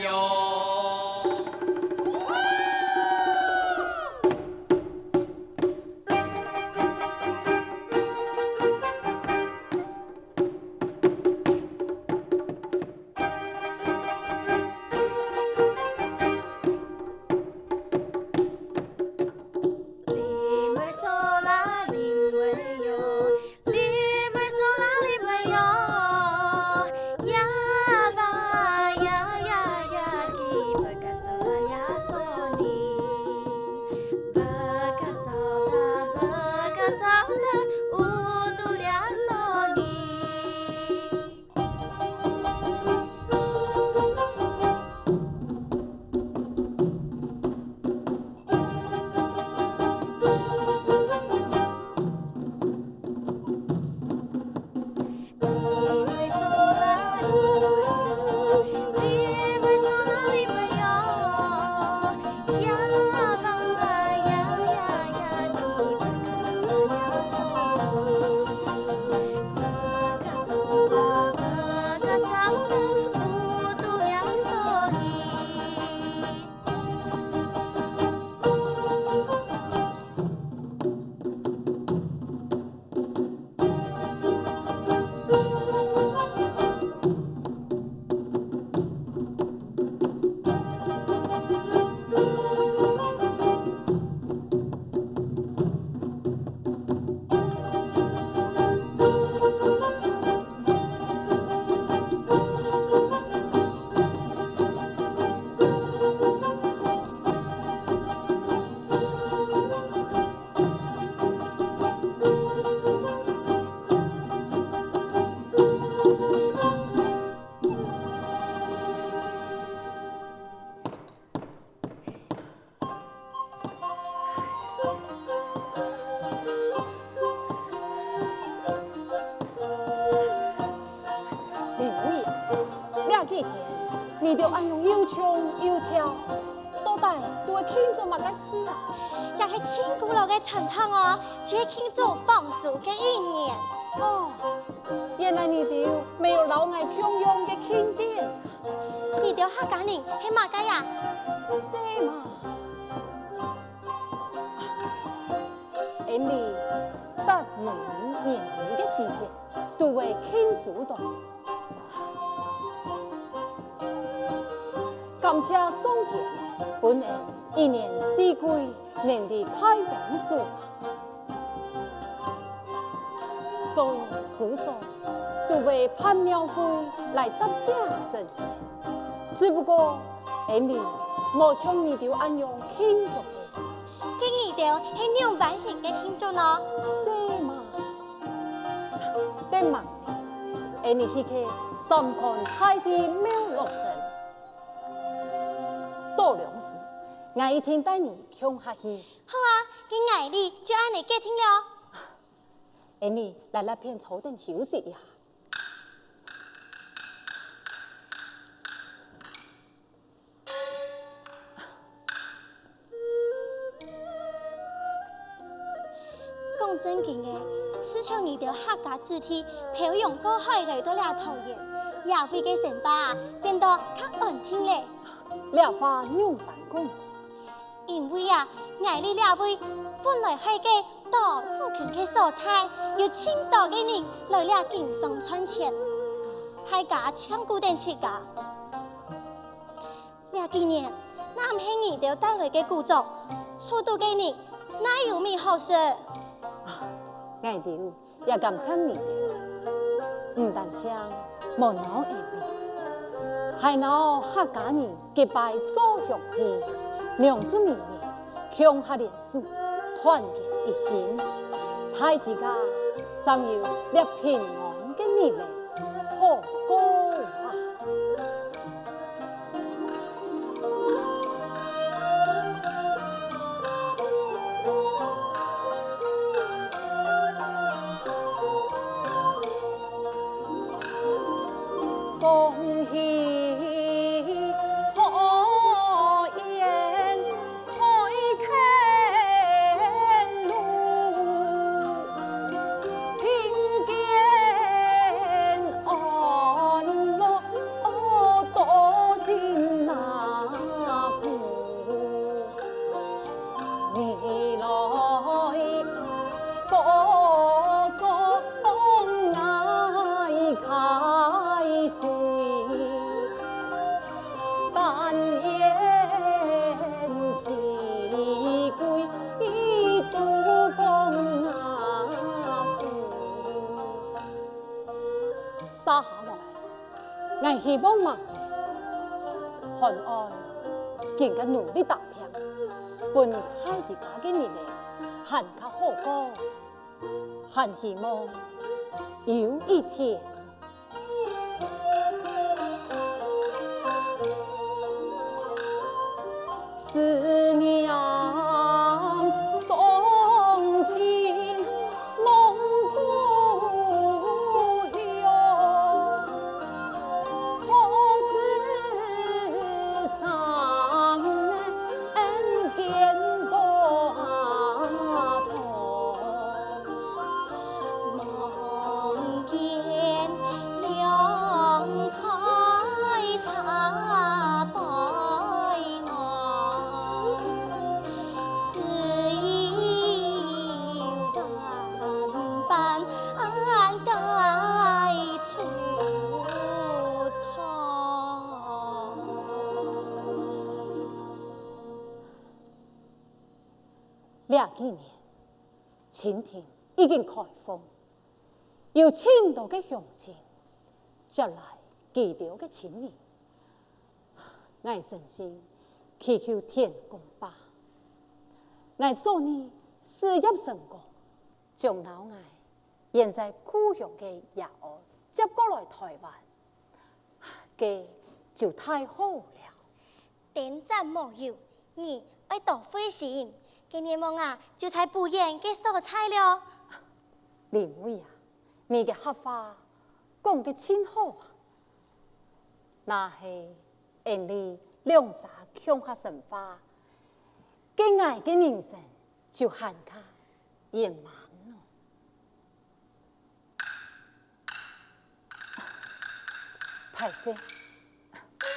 這幾天你兜恁樣又唱又跳，到底都係慶祝麼个事啊？這係盡古老个傳統哦，就係慶祝豐收个一年。哦，原來你兜乜有摎𠊎共樣个慶典。 你兜客家人係麼个啊？這嘛，𠊎俚逐年年尾个時節，都會慶祝到。感謝上天，分𠊎一年四季能在大豐收。 所以，姑嫂都會辦廟會來答謝神明。只不過，𠊎俚無像你兜恁樣慶祝个。該你兜係仰般形个慶祝呢？這嘛，等慢，𫣆俚去該三官大帝廟落成。到兩時，𠊎一定帶你共下去。好啊，該𠊎俚就恁呢決定了。𫣆俚來這片坐等休息一下。 講正經个，自從你兜客家子弟漂洋過海來到這桃園，這位个生活啊，變到較安定咧。這話仰般講？因為啊，𠊎俚這位本來係个島主權个所在，有盡多个人來這經商賺錢，大家淨顧等自家。 這幾年，若毋係你兜帶來个古裝，出肚个人哪有米好食？𠊎兜也感謝你兜，毋單淨無惱𫣆俚，還惱客家人結拜做兄弟，兩族人民共下聯手，團結一心，大自家正有這平安个日仔好過啊！ 恭喜贺宴開天路，貧賤安樂多心那苦。 你來保重𠊎開水，但願四季都光那時。 續下來，𠊎希望嘛，還愛更加努力打拚，分大自家个日仔還較好過，還希望有一天， 思念送盡夢故鄉，何時再能見光？ 望見娘胎她背囊，思意萬般皆惆悵。 這幾年，清廷已經開放，有盡多个鄉親接來佢兜个親人。𠊎誠心祈求天公伯，𠊎做你事業成功，將摎𠊎現在故鄉个爺哀接過來臺灣， 該就太好了。丁贊無有，你愛多費心，該願望啊，就在不遠个所在了。林妹啊，你个客話講个盡好啊！若係𫣆俚兩儕共下生活，該𠊎个人生就還較圓滿囉。 敗勢，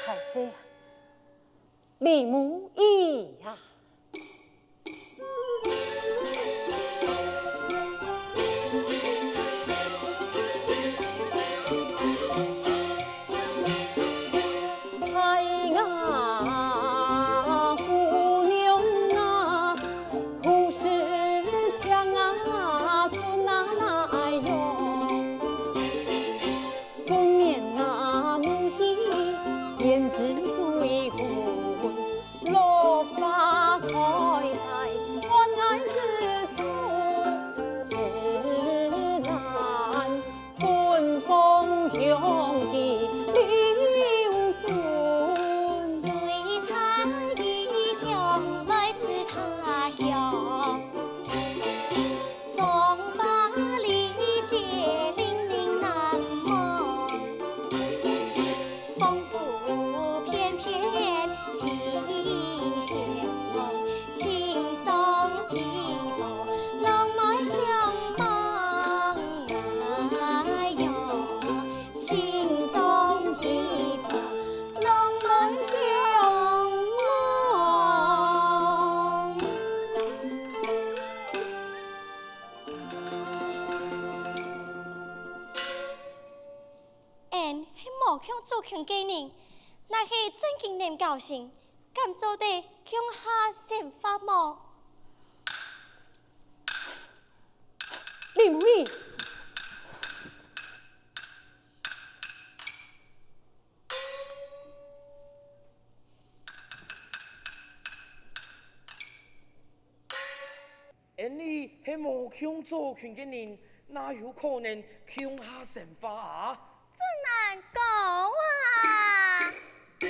敗勢啊！李母姨呀！哎呀，姑娘啊，族群个人，若係正經能交心，敢做得共下生活無？林妹，𠊎俚係無共族群个人，哪有可能共下生活啊？ 真難過啊！𠊎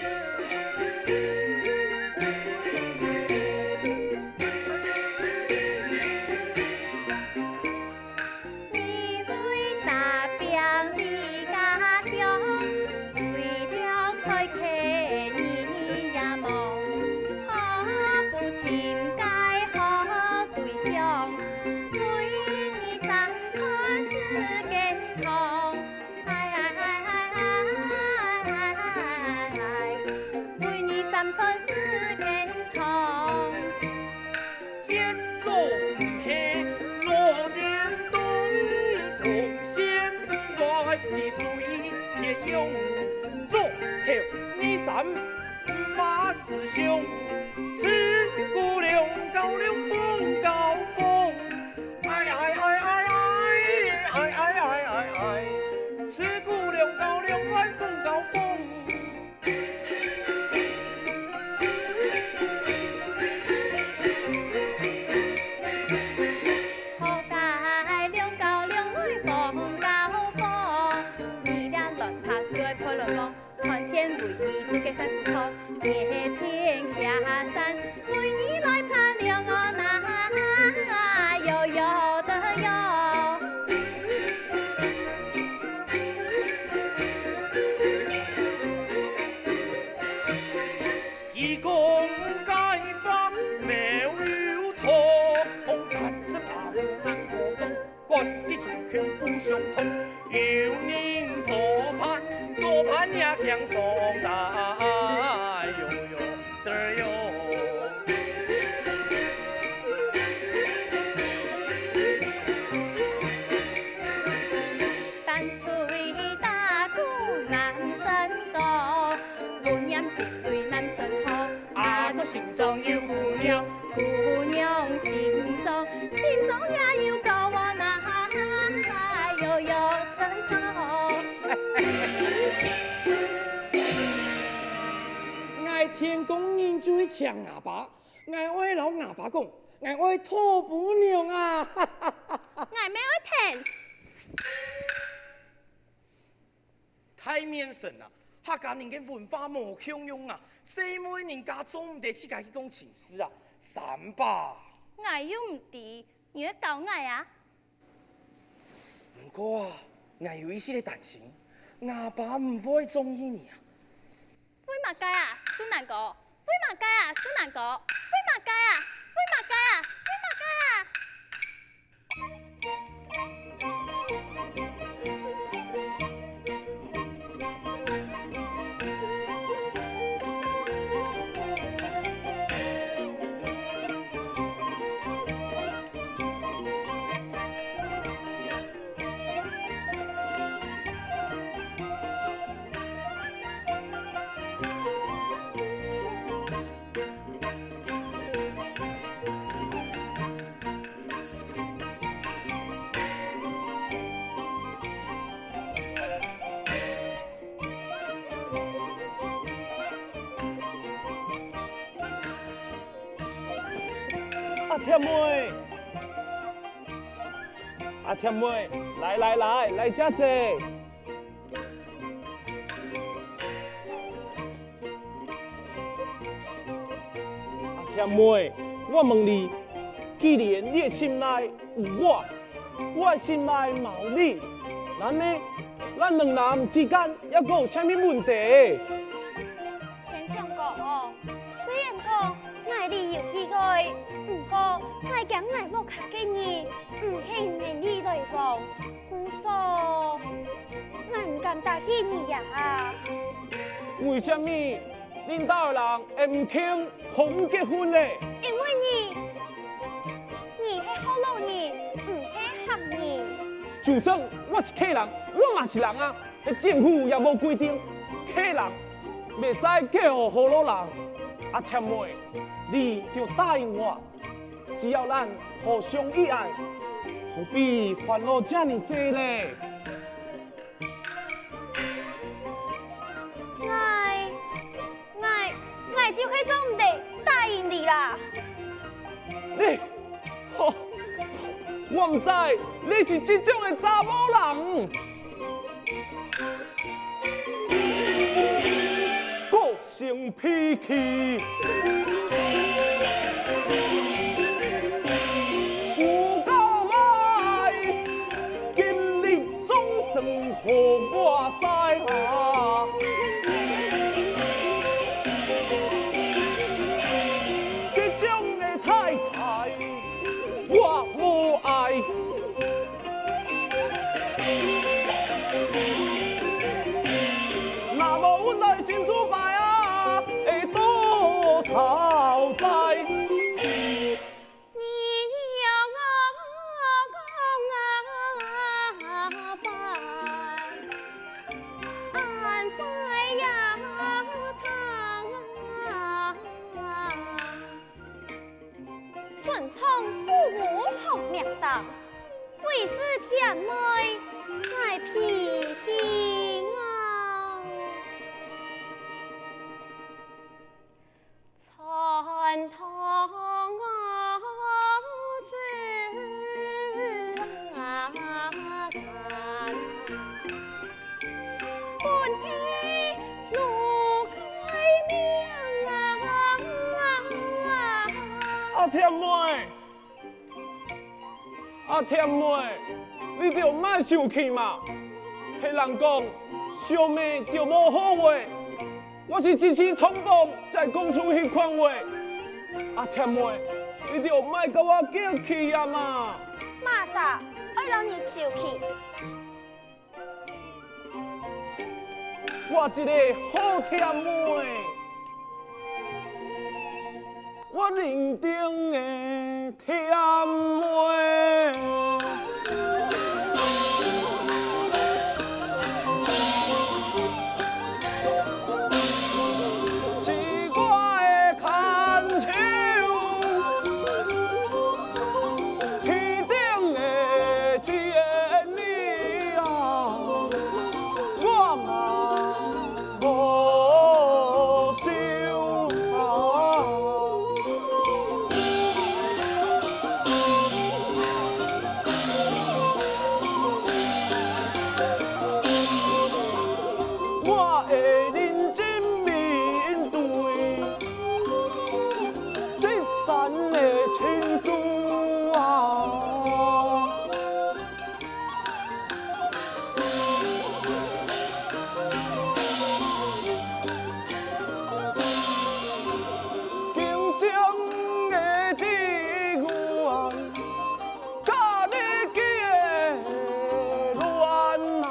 天光日就去請吾爸，𠊎愛摎吾爸講，𠊎愛討餔娘啊！𠊎乜愛跈。 大面神啊，客家人个文化無共樣啊，細妹人家做毋得自家去講情事啊，三八。𠊎又毋知，你愛教𠊎啊？毋過啊，𠊎有一息仔擔心，吾爸毋會中意你啊。 為麼个啊，俊男哥？為麼个啊，俊男哥？為麼个啊？為麼个啊？為麼个啊？ 阿添妹，阿添妹，來來來，來遮坐。 阿添妹，𠊎問你，既然你个心內有𠊎，𠊎个心內嘛有你，恁呢，咱兩儕之間還過有啥物問題？天相公哦，雖然講𠊎理由既對，毋過𠊎驚𠊎屋下个人毋肯摎你來往，故所𠊎毋敢答應你呀啊。為啥物？ 恁兜人會毋肯同你結婚咧？因為你，你係學老人，毋係客人。就算𠊎係客人，𠊎嘛係人啊！係政府也無規定，係人，乜使叫好老人。阿添妹，你就答應𠊎，只要咱互相意愛，何必煩惱遮爾濟咧？ 𠊎，𠊎，𠊎就係做毋得答應你啦。你，吼，𠊎毋知你係這種个查某人。個 性脾氣。不夠歹，今日終身好我知啊。這種个太太，我無愛。 那麼阮來先做拜啊，會到頭哉。你有我講啊，拜，安排呀，他啊。 尊長父母學名聲，非是甜妹，𠊎脾氣硬。傳統我知啊。 本係路改名啊。阿添妹，阿添妹，你兜莫受氣嘛。係人講，小妹就無好話， 𠊎係支持長工正講出這款話。阿添妹，你兜莫佮𠊎較氣啊嘛！麼儕愛摎你受氣？𠊎一個好添妹，𠊎認定个 甜妹。奇怪个牽手，天頂个仙女啊，我嘛 無收啊。我會認真面對這層个情書啊。 今生个機緣，佮你結戀啊，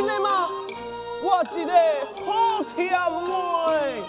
你嘛，我一个好甜妹。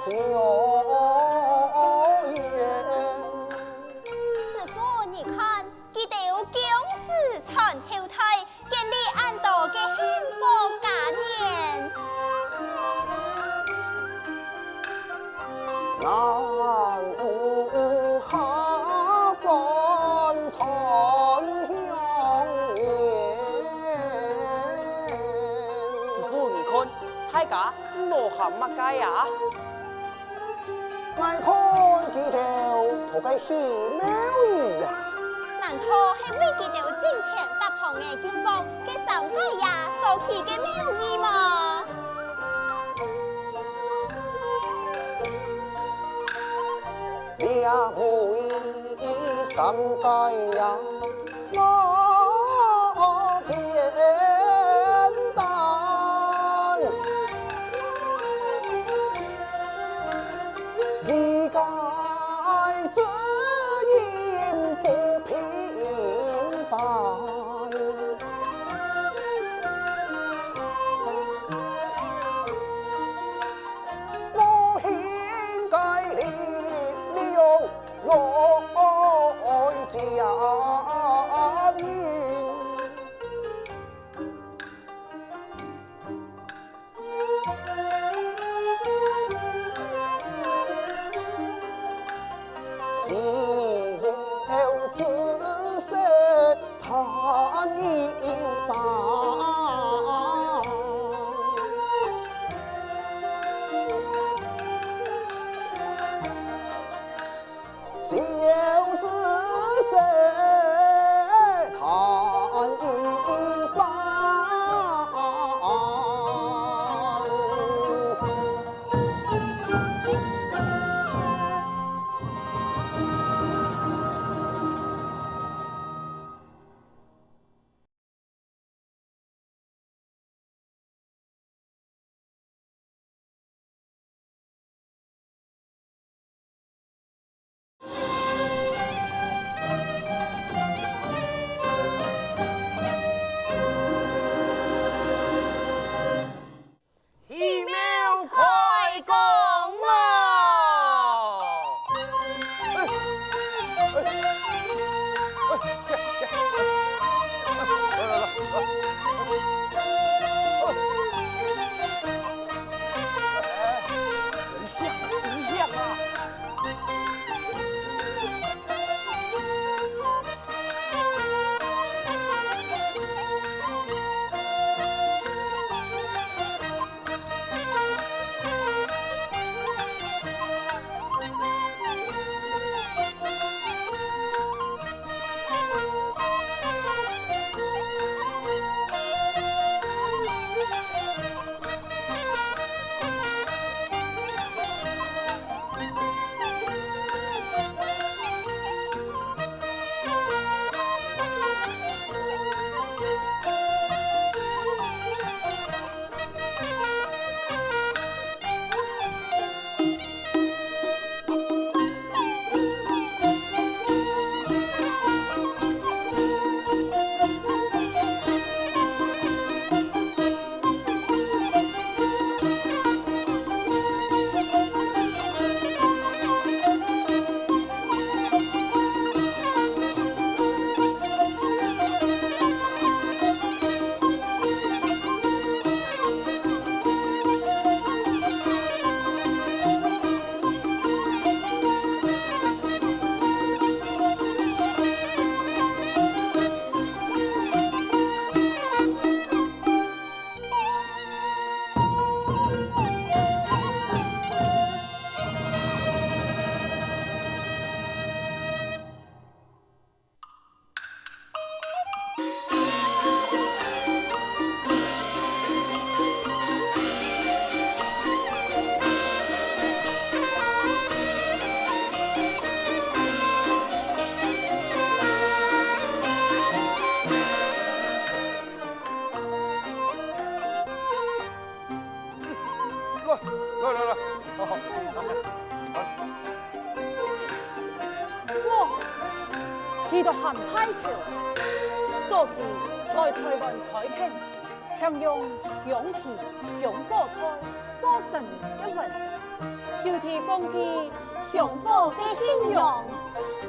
師傅，你看，佢兜供子傳後代， 建立恁多个幸福家園。師傅，你看，大家無喊麼个啊？ 𠊎看佢兜討个起廟宇啊！難道係為佢兜進前搭棚个經過，該三界爺所起个廟宇無？這位三界爺 我偏當，你个知音不平凡。我應該力量 來接你。廟開工咯！來，來，來，來，好，好，來。哇，佢都還大條，早期來臺灣開墾，常用薑皮、薑火袋做神明个門神，就地奉祀，香火被信仰。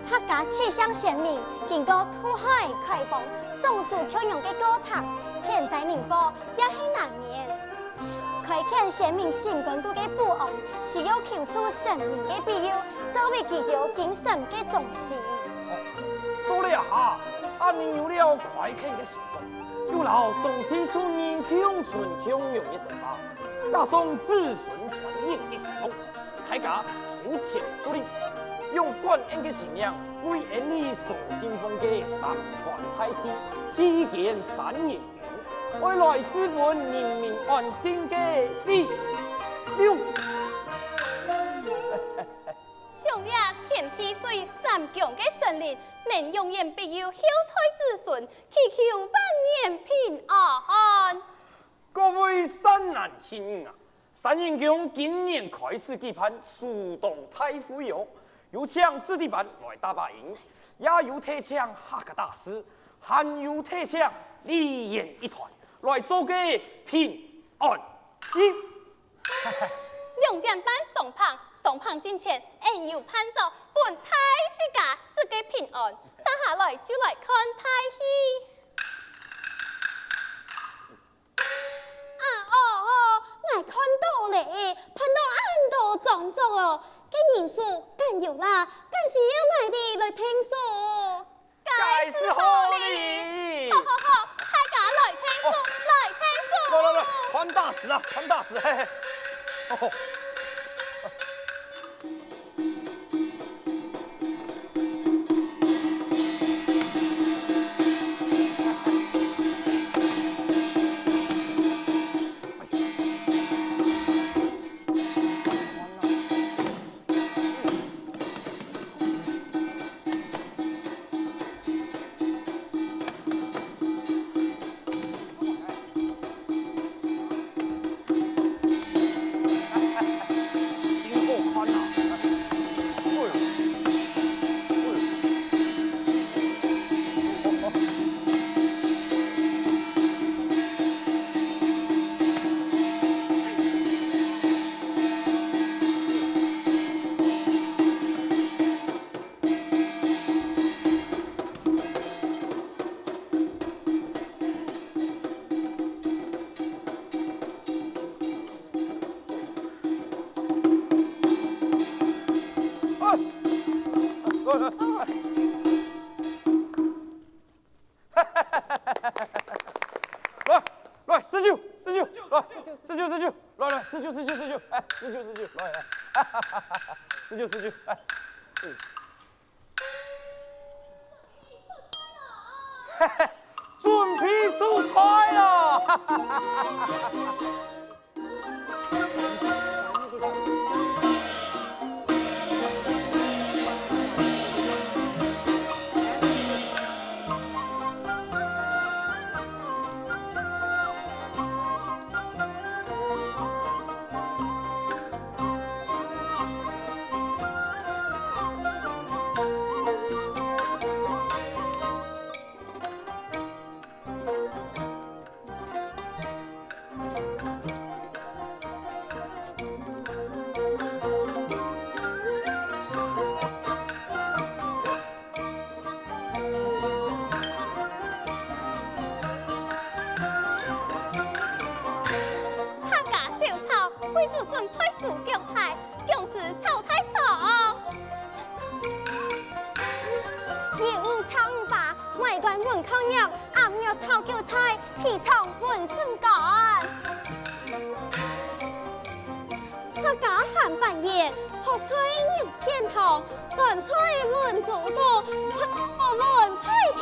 客家七姓神明經過渡海開荒，種植共樣个過程，天災人禍 也係難免。開墾先民心肝肚个不安，需要求助神明个庇佑，作為佢兜精神个中心。到這下，恁樣有了開墾个成功，又摎當清楚人共存共榮个生活，加上子孫傳人个希望， 大家出錢出力，用感恩个心念，為𫣆俚所敬奉个三官大帝祭奠三爺公，愛來賜分人民安定个理由。想這天地水三公个神靈，能永遠庇佑後代子孫，祈求萬年平安。各位善男信女啊， 三爺公今年開始舉辦書童大會哦，有請子弟班來打把音，也有特請客家大師，還有特請梨園一團來做個平安音。兩點半上棚，上棚進前，𫣆有伴奏分大自家說個平安，接下來就來看大戲。 啊哦，𠊎看到咧，辦到恁多張桌哦，該人數敢有啦，敢需要𠊎俚來𢯭手？該係好哩！好好好，大家來𢯭手，哦。來𢯭手！來來來，團大使啊，團大使，嘿嘿。哦。来，来，十九，十九，来，十九，十九，来，来，十九，十九，十九，哎，十九，十九，来，来，十九，十九，哎，嗯。嘿嘿，准备收菜了！客家小炒，桂竹筍配豬腳排，薑絲炒大腸。 魷魚炒五花，梅乾炆烤肉，鴨肉炒韭菜，肥腸炆筍乾。客家鹹粄圓，覆菜肉片湯，酸菜炆豬肚，湯包炆菜頭。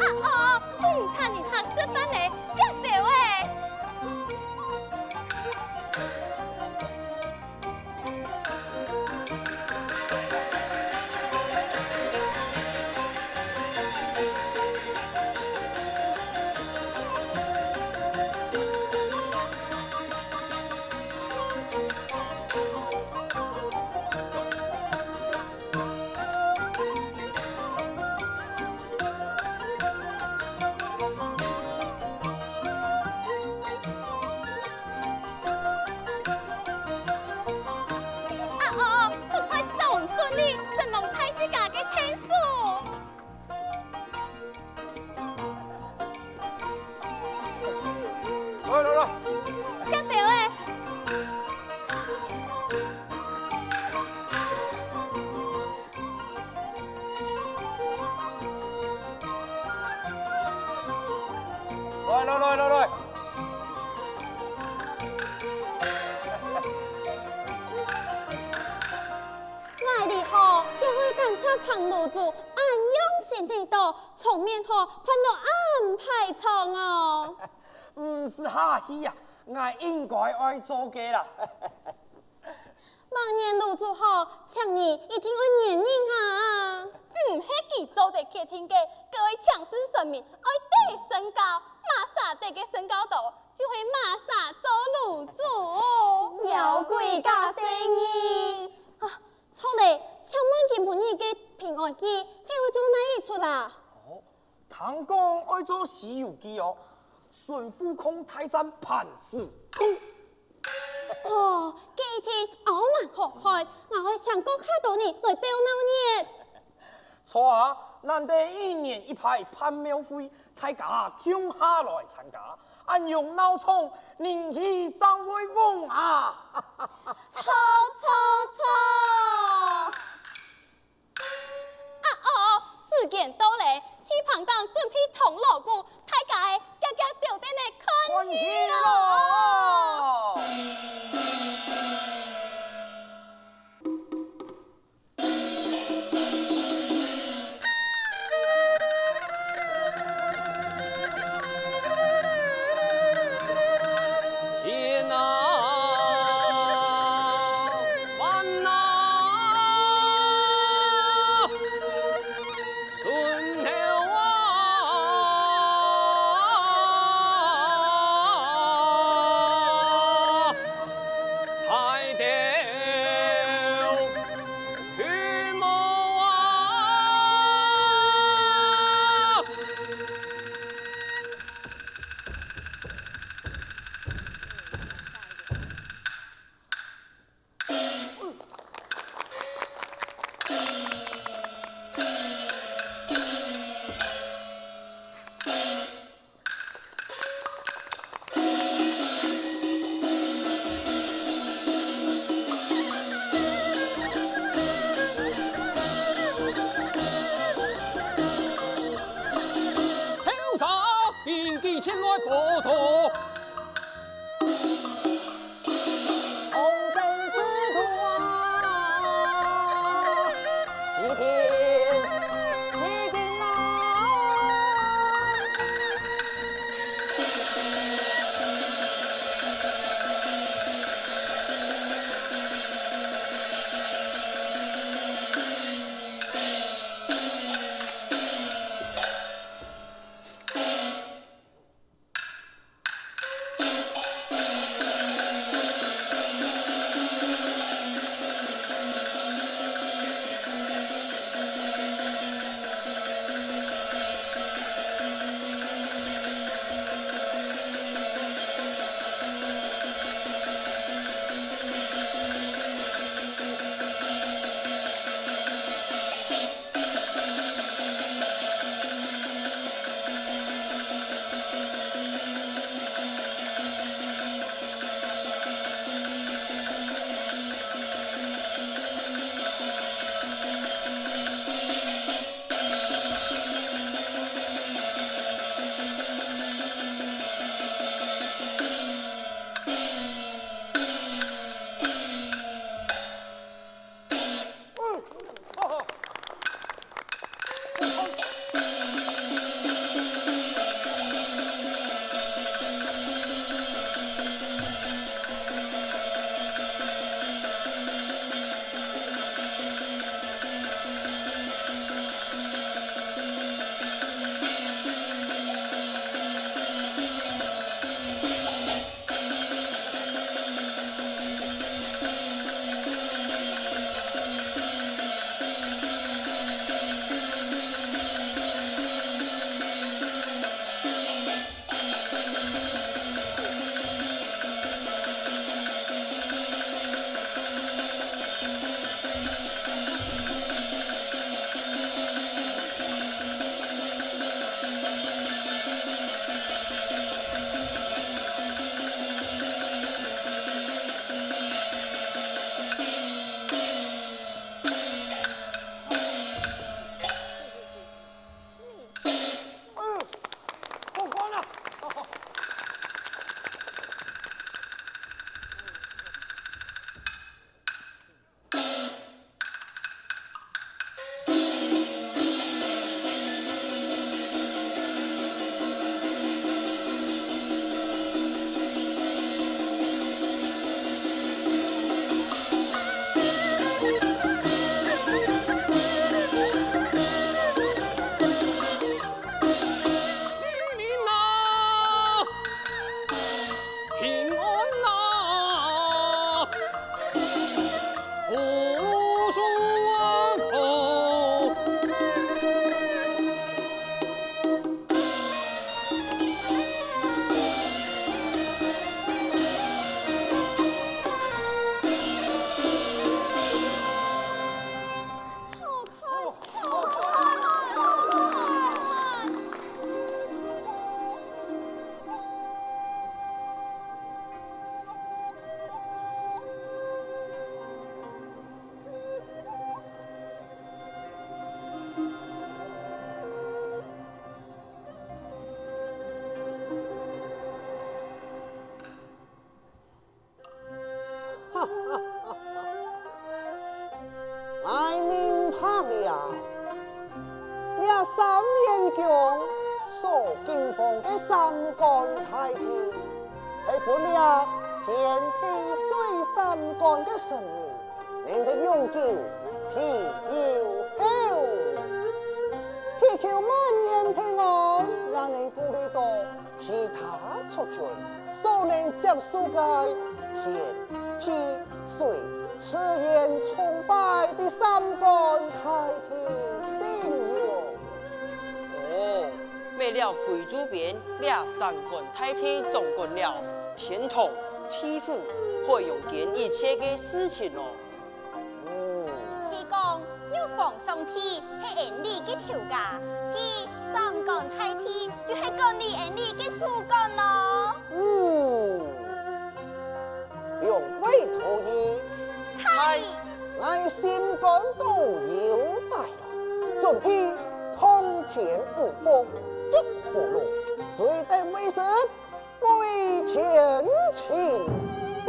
啊哦，毋趁人客食飯咧，遽走欸！啊哦，出菜總順利，承蒙大自家个天助。 來來來！遽走欸！來來來來來！𠊎這下也會感謝彭爐主恁用心得到， 場面吼辦到恁排場哦。毋使客氣啊，𠊎應該愛做个啦。孟年爐主吼，請你一定愛認真啊。毋係佢做得決定个，該位請示神明，愛對身高，麼儕得个身高多，就係麼儕做爐主。妖怪假仙人！啊， 著咧，請問今晡日个平安忌，係愛做哪一齣啊？聽講愛做《西遊記》哦，孫悟空大戰盤子功。哦，該一定拗蠻好看，𠊎愛請過較多人來鬥鬧熱。著啊，難得一年一擺辦廟會，大家共下來參加，恁樣鬧場，人氣正會旺啊！著著著！ 啊哦，時間到咧，戲棚頂準備通鑼鼓，大家仔遽遽走轉來看戲囉！了。這三元宮所敬奉个三官大帝，係分這天地水三官个神明，能得永久庇佑後。祈求萬年平安，也能鼓勵到其他族群所能接受个天地水自然崇拜的三官大帝信仰。哦，滅了歸縷邊這三官大帝掌管了天堂、地府，海洋間一切个事情哦。嗯，佢講，玉皇上帝係恩俚个頭家，佢三官大帝就係管理恩俚个主管咯。嗯，兩位徒兒，在。𠊎心肝肚有底，準備通天五福、捉葫蘆，隨等為師 歸天尋寶。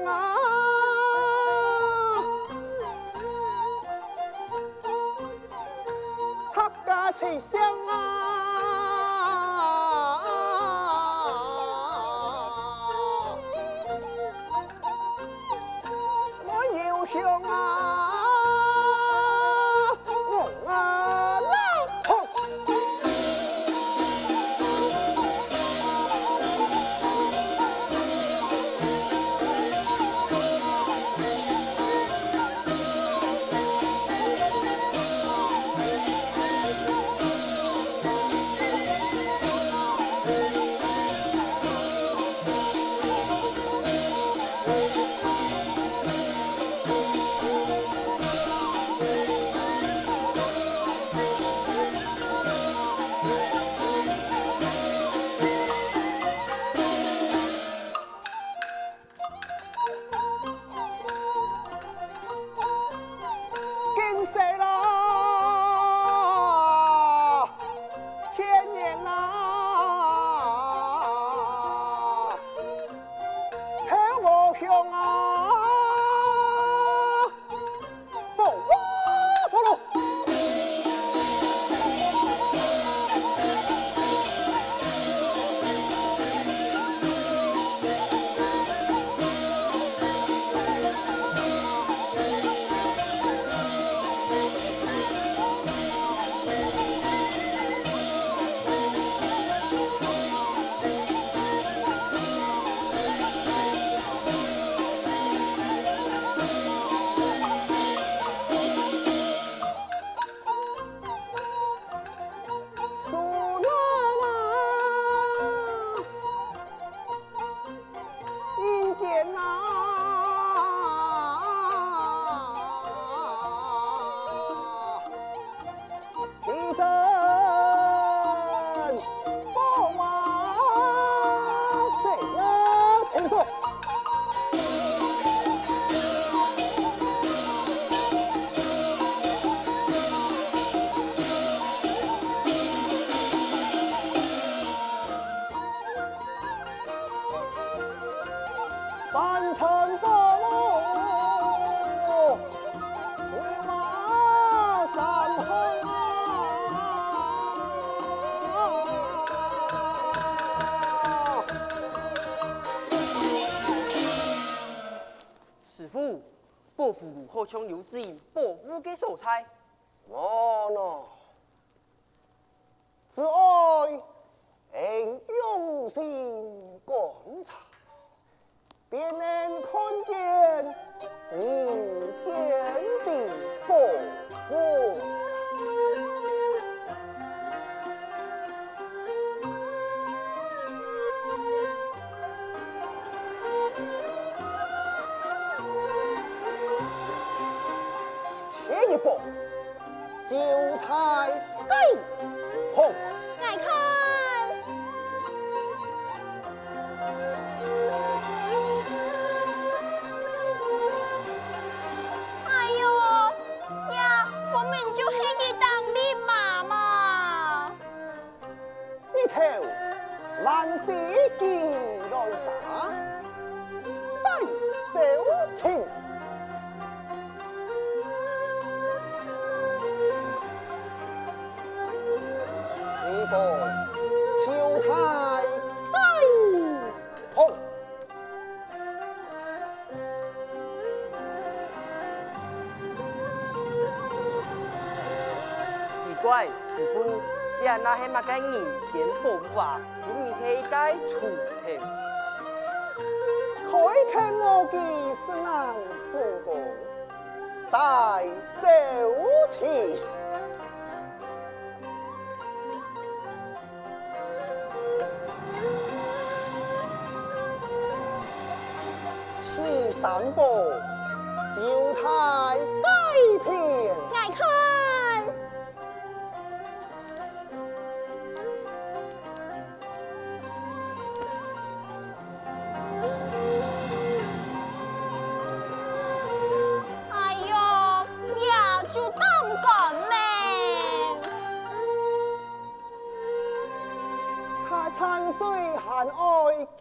啊，客家七香啊，我有香啊，我啊，老头。 金色咯，天然啊，香啊，香啊。 苏娜娜，人间啊，地震风啊，水啊，冲冲。 師父，寶湖路好像有指引寶物个所在。無喏， 只愛用心觀察，便能看見人間的寶物。第一寶， 韭菜雞湯。𠊎看。哎喲，這分明就係佢當兵媽媽。 日頭還細佢來摘，再招親。二寶，韭菜雞湯。 奇怪，師父，這哪係麼个人間寶物啊？分明係一個鋤頭。開天無奇，實難成功，再招親。 第三寶，韭菜雞片。𠊎看。 哎喲，這就當乾咩！該泉水還愛幾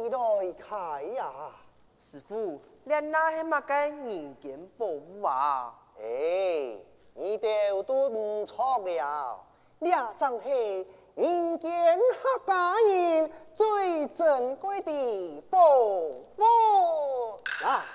耐開啊？師傅，這哪係麼个人間寶物啊？哎，你兜都毋著了，這正係人間客家人最珍貴的寶物啊！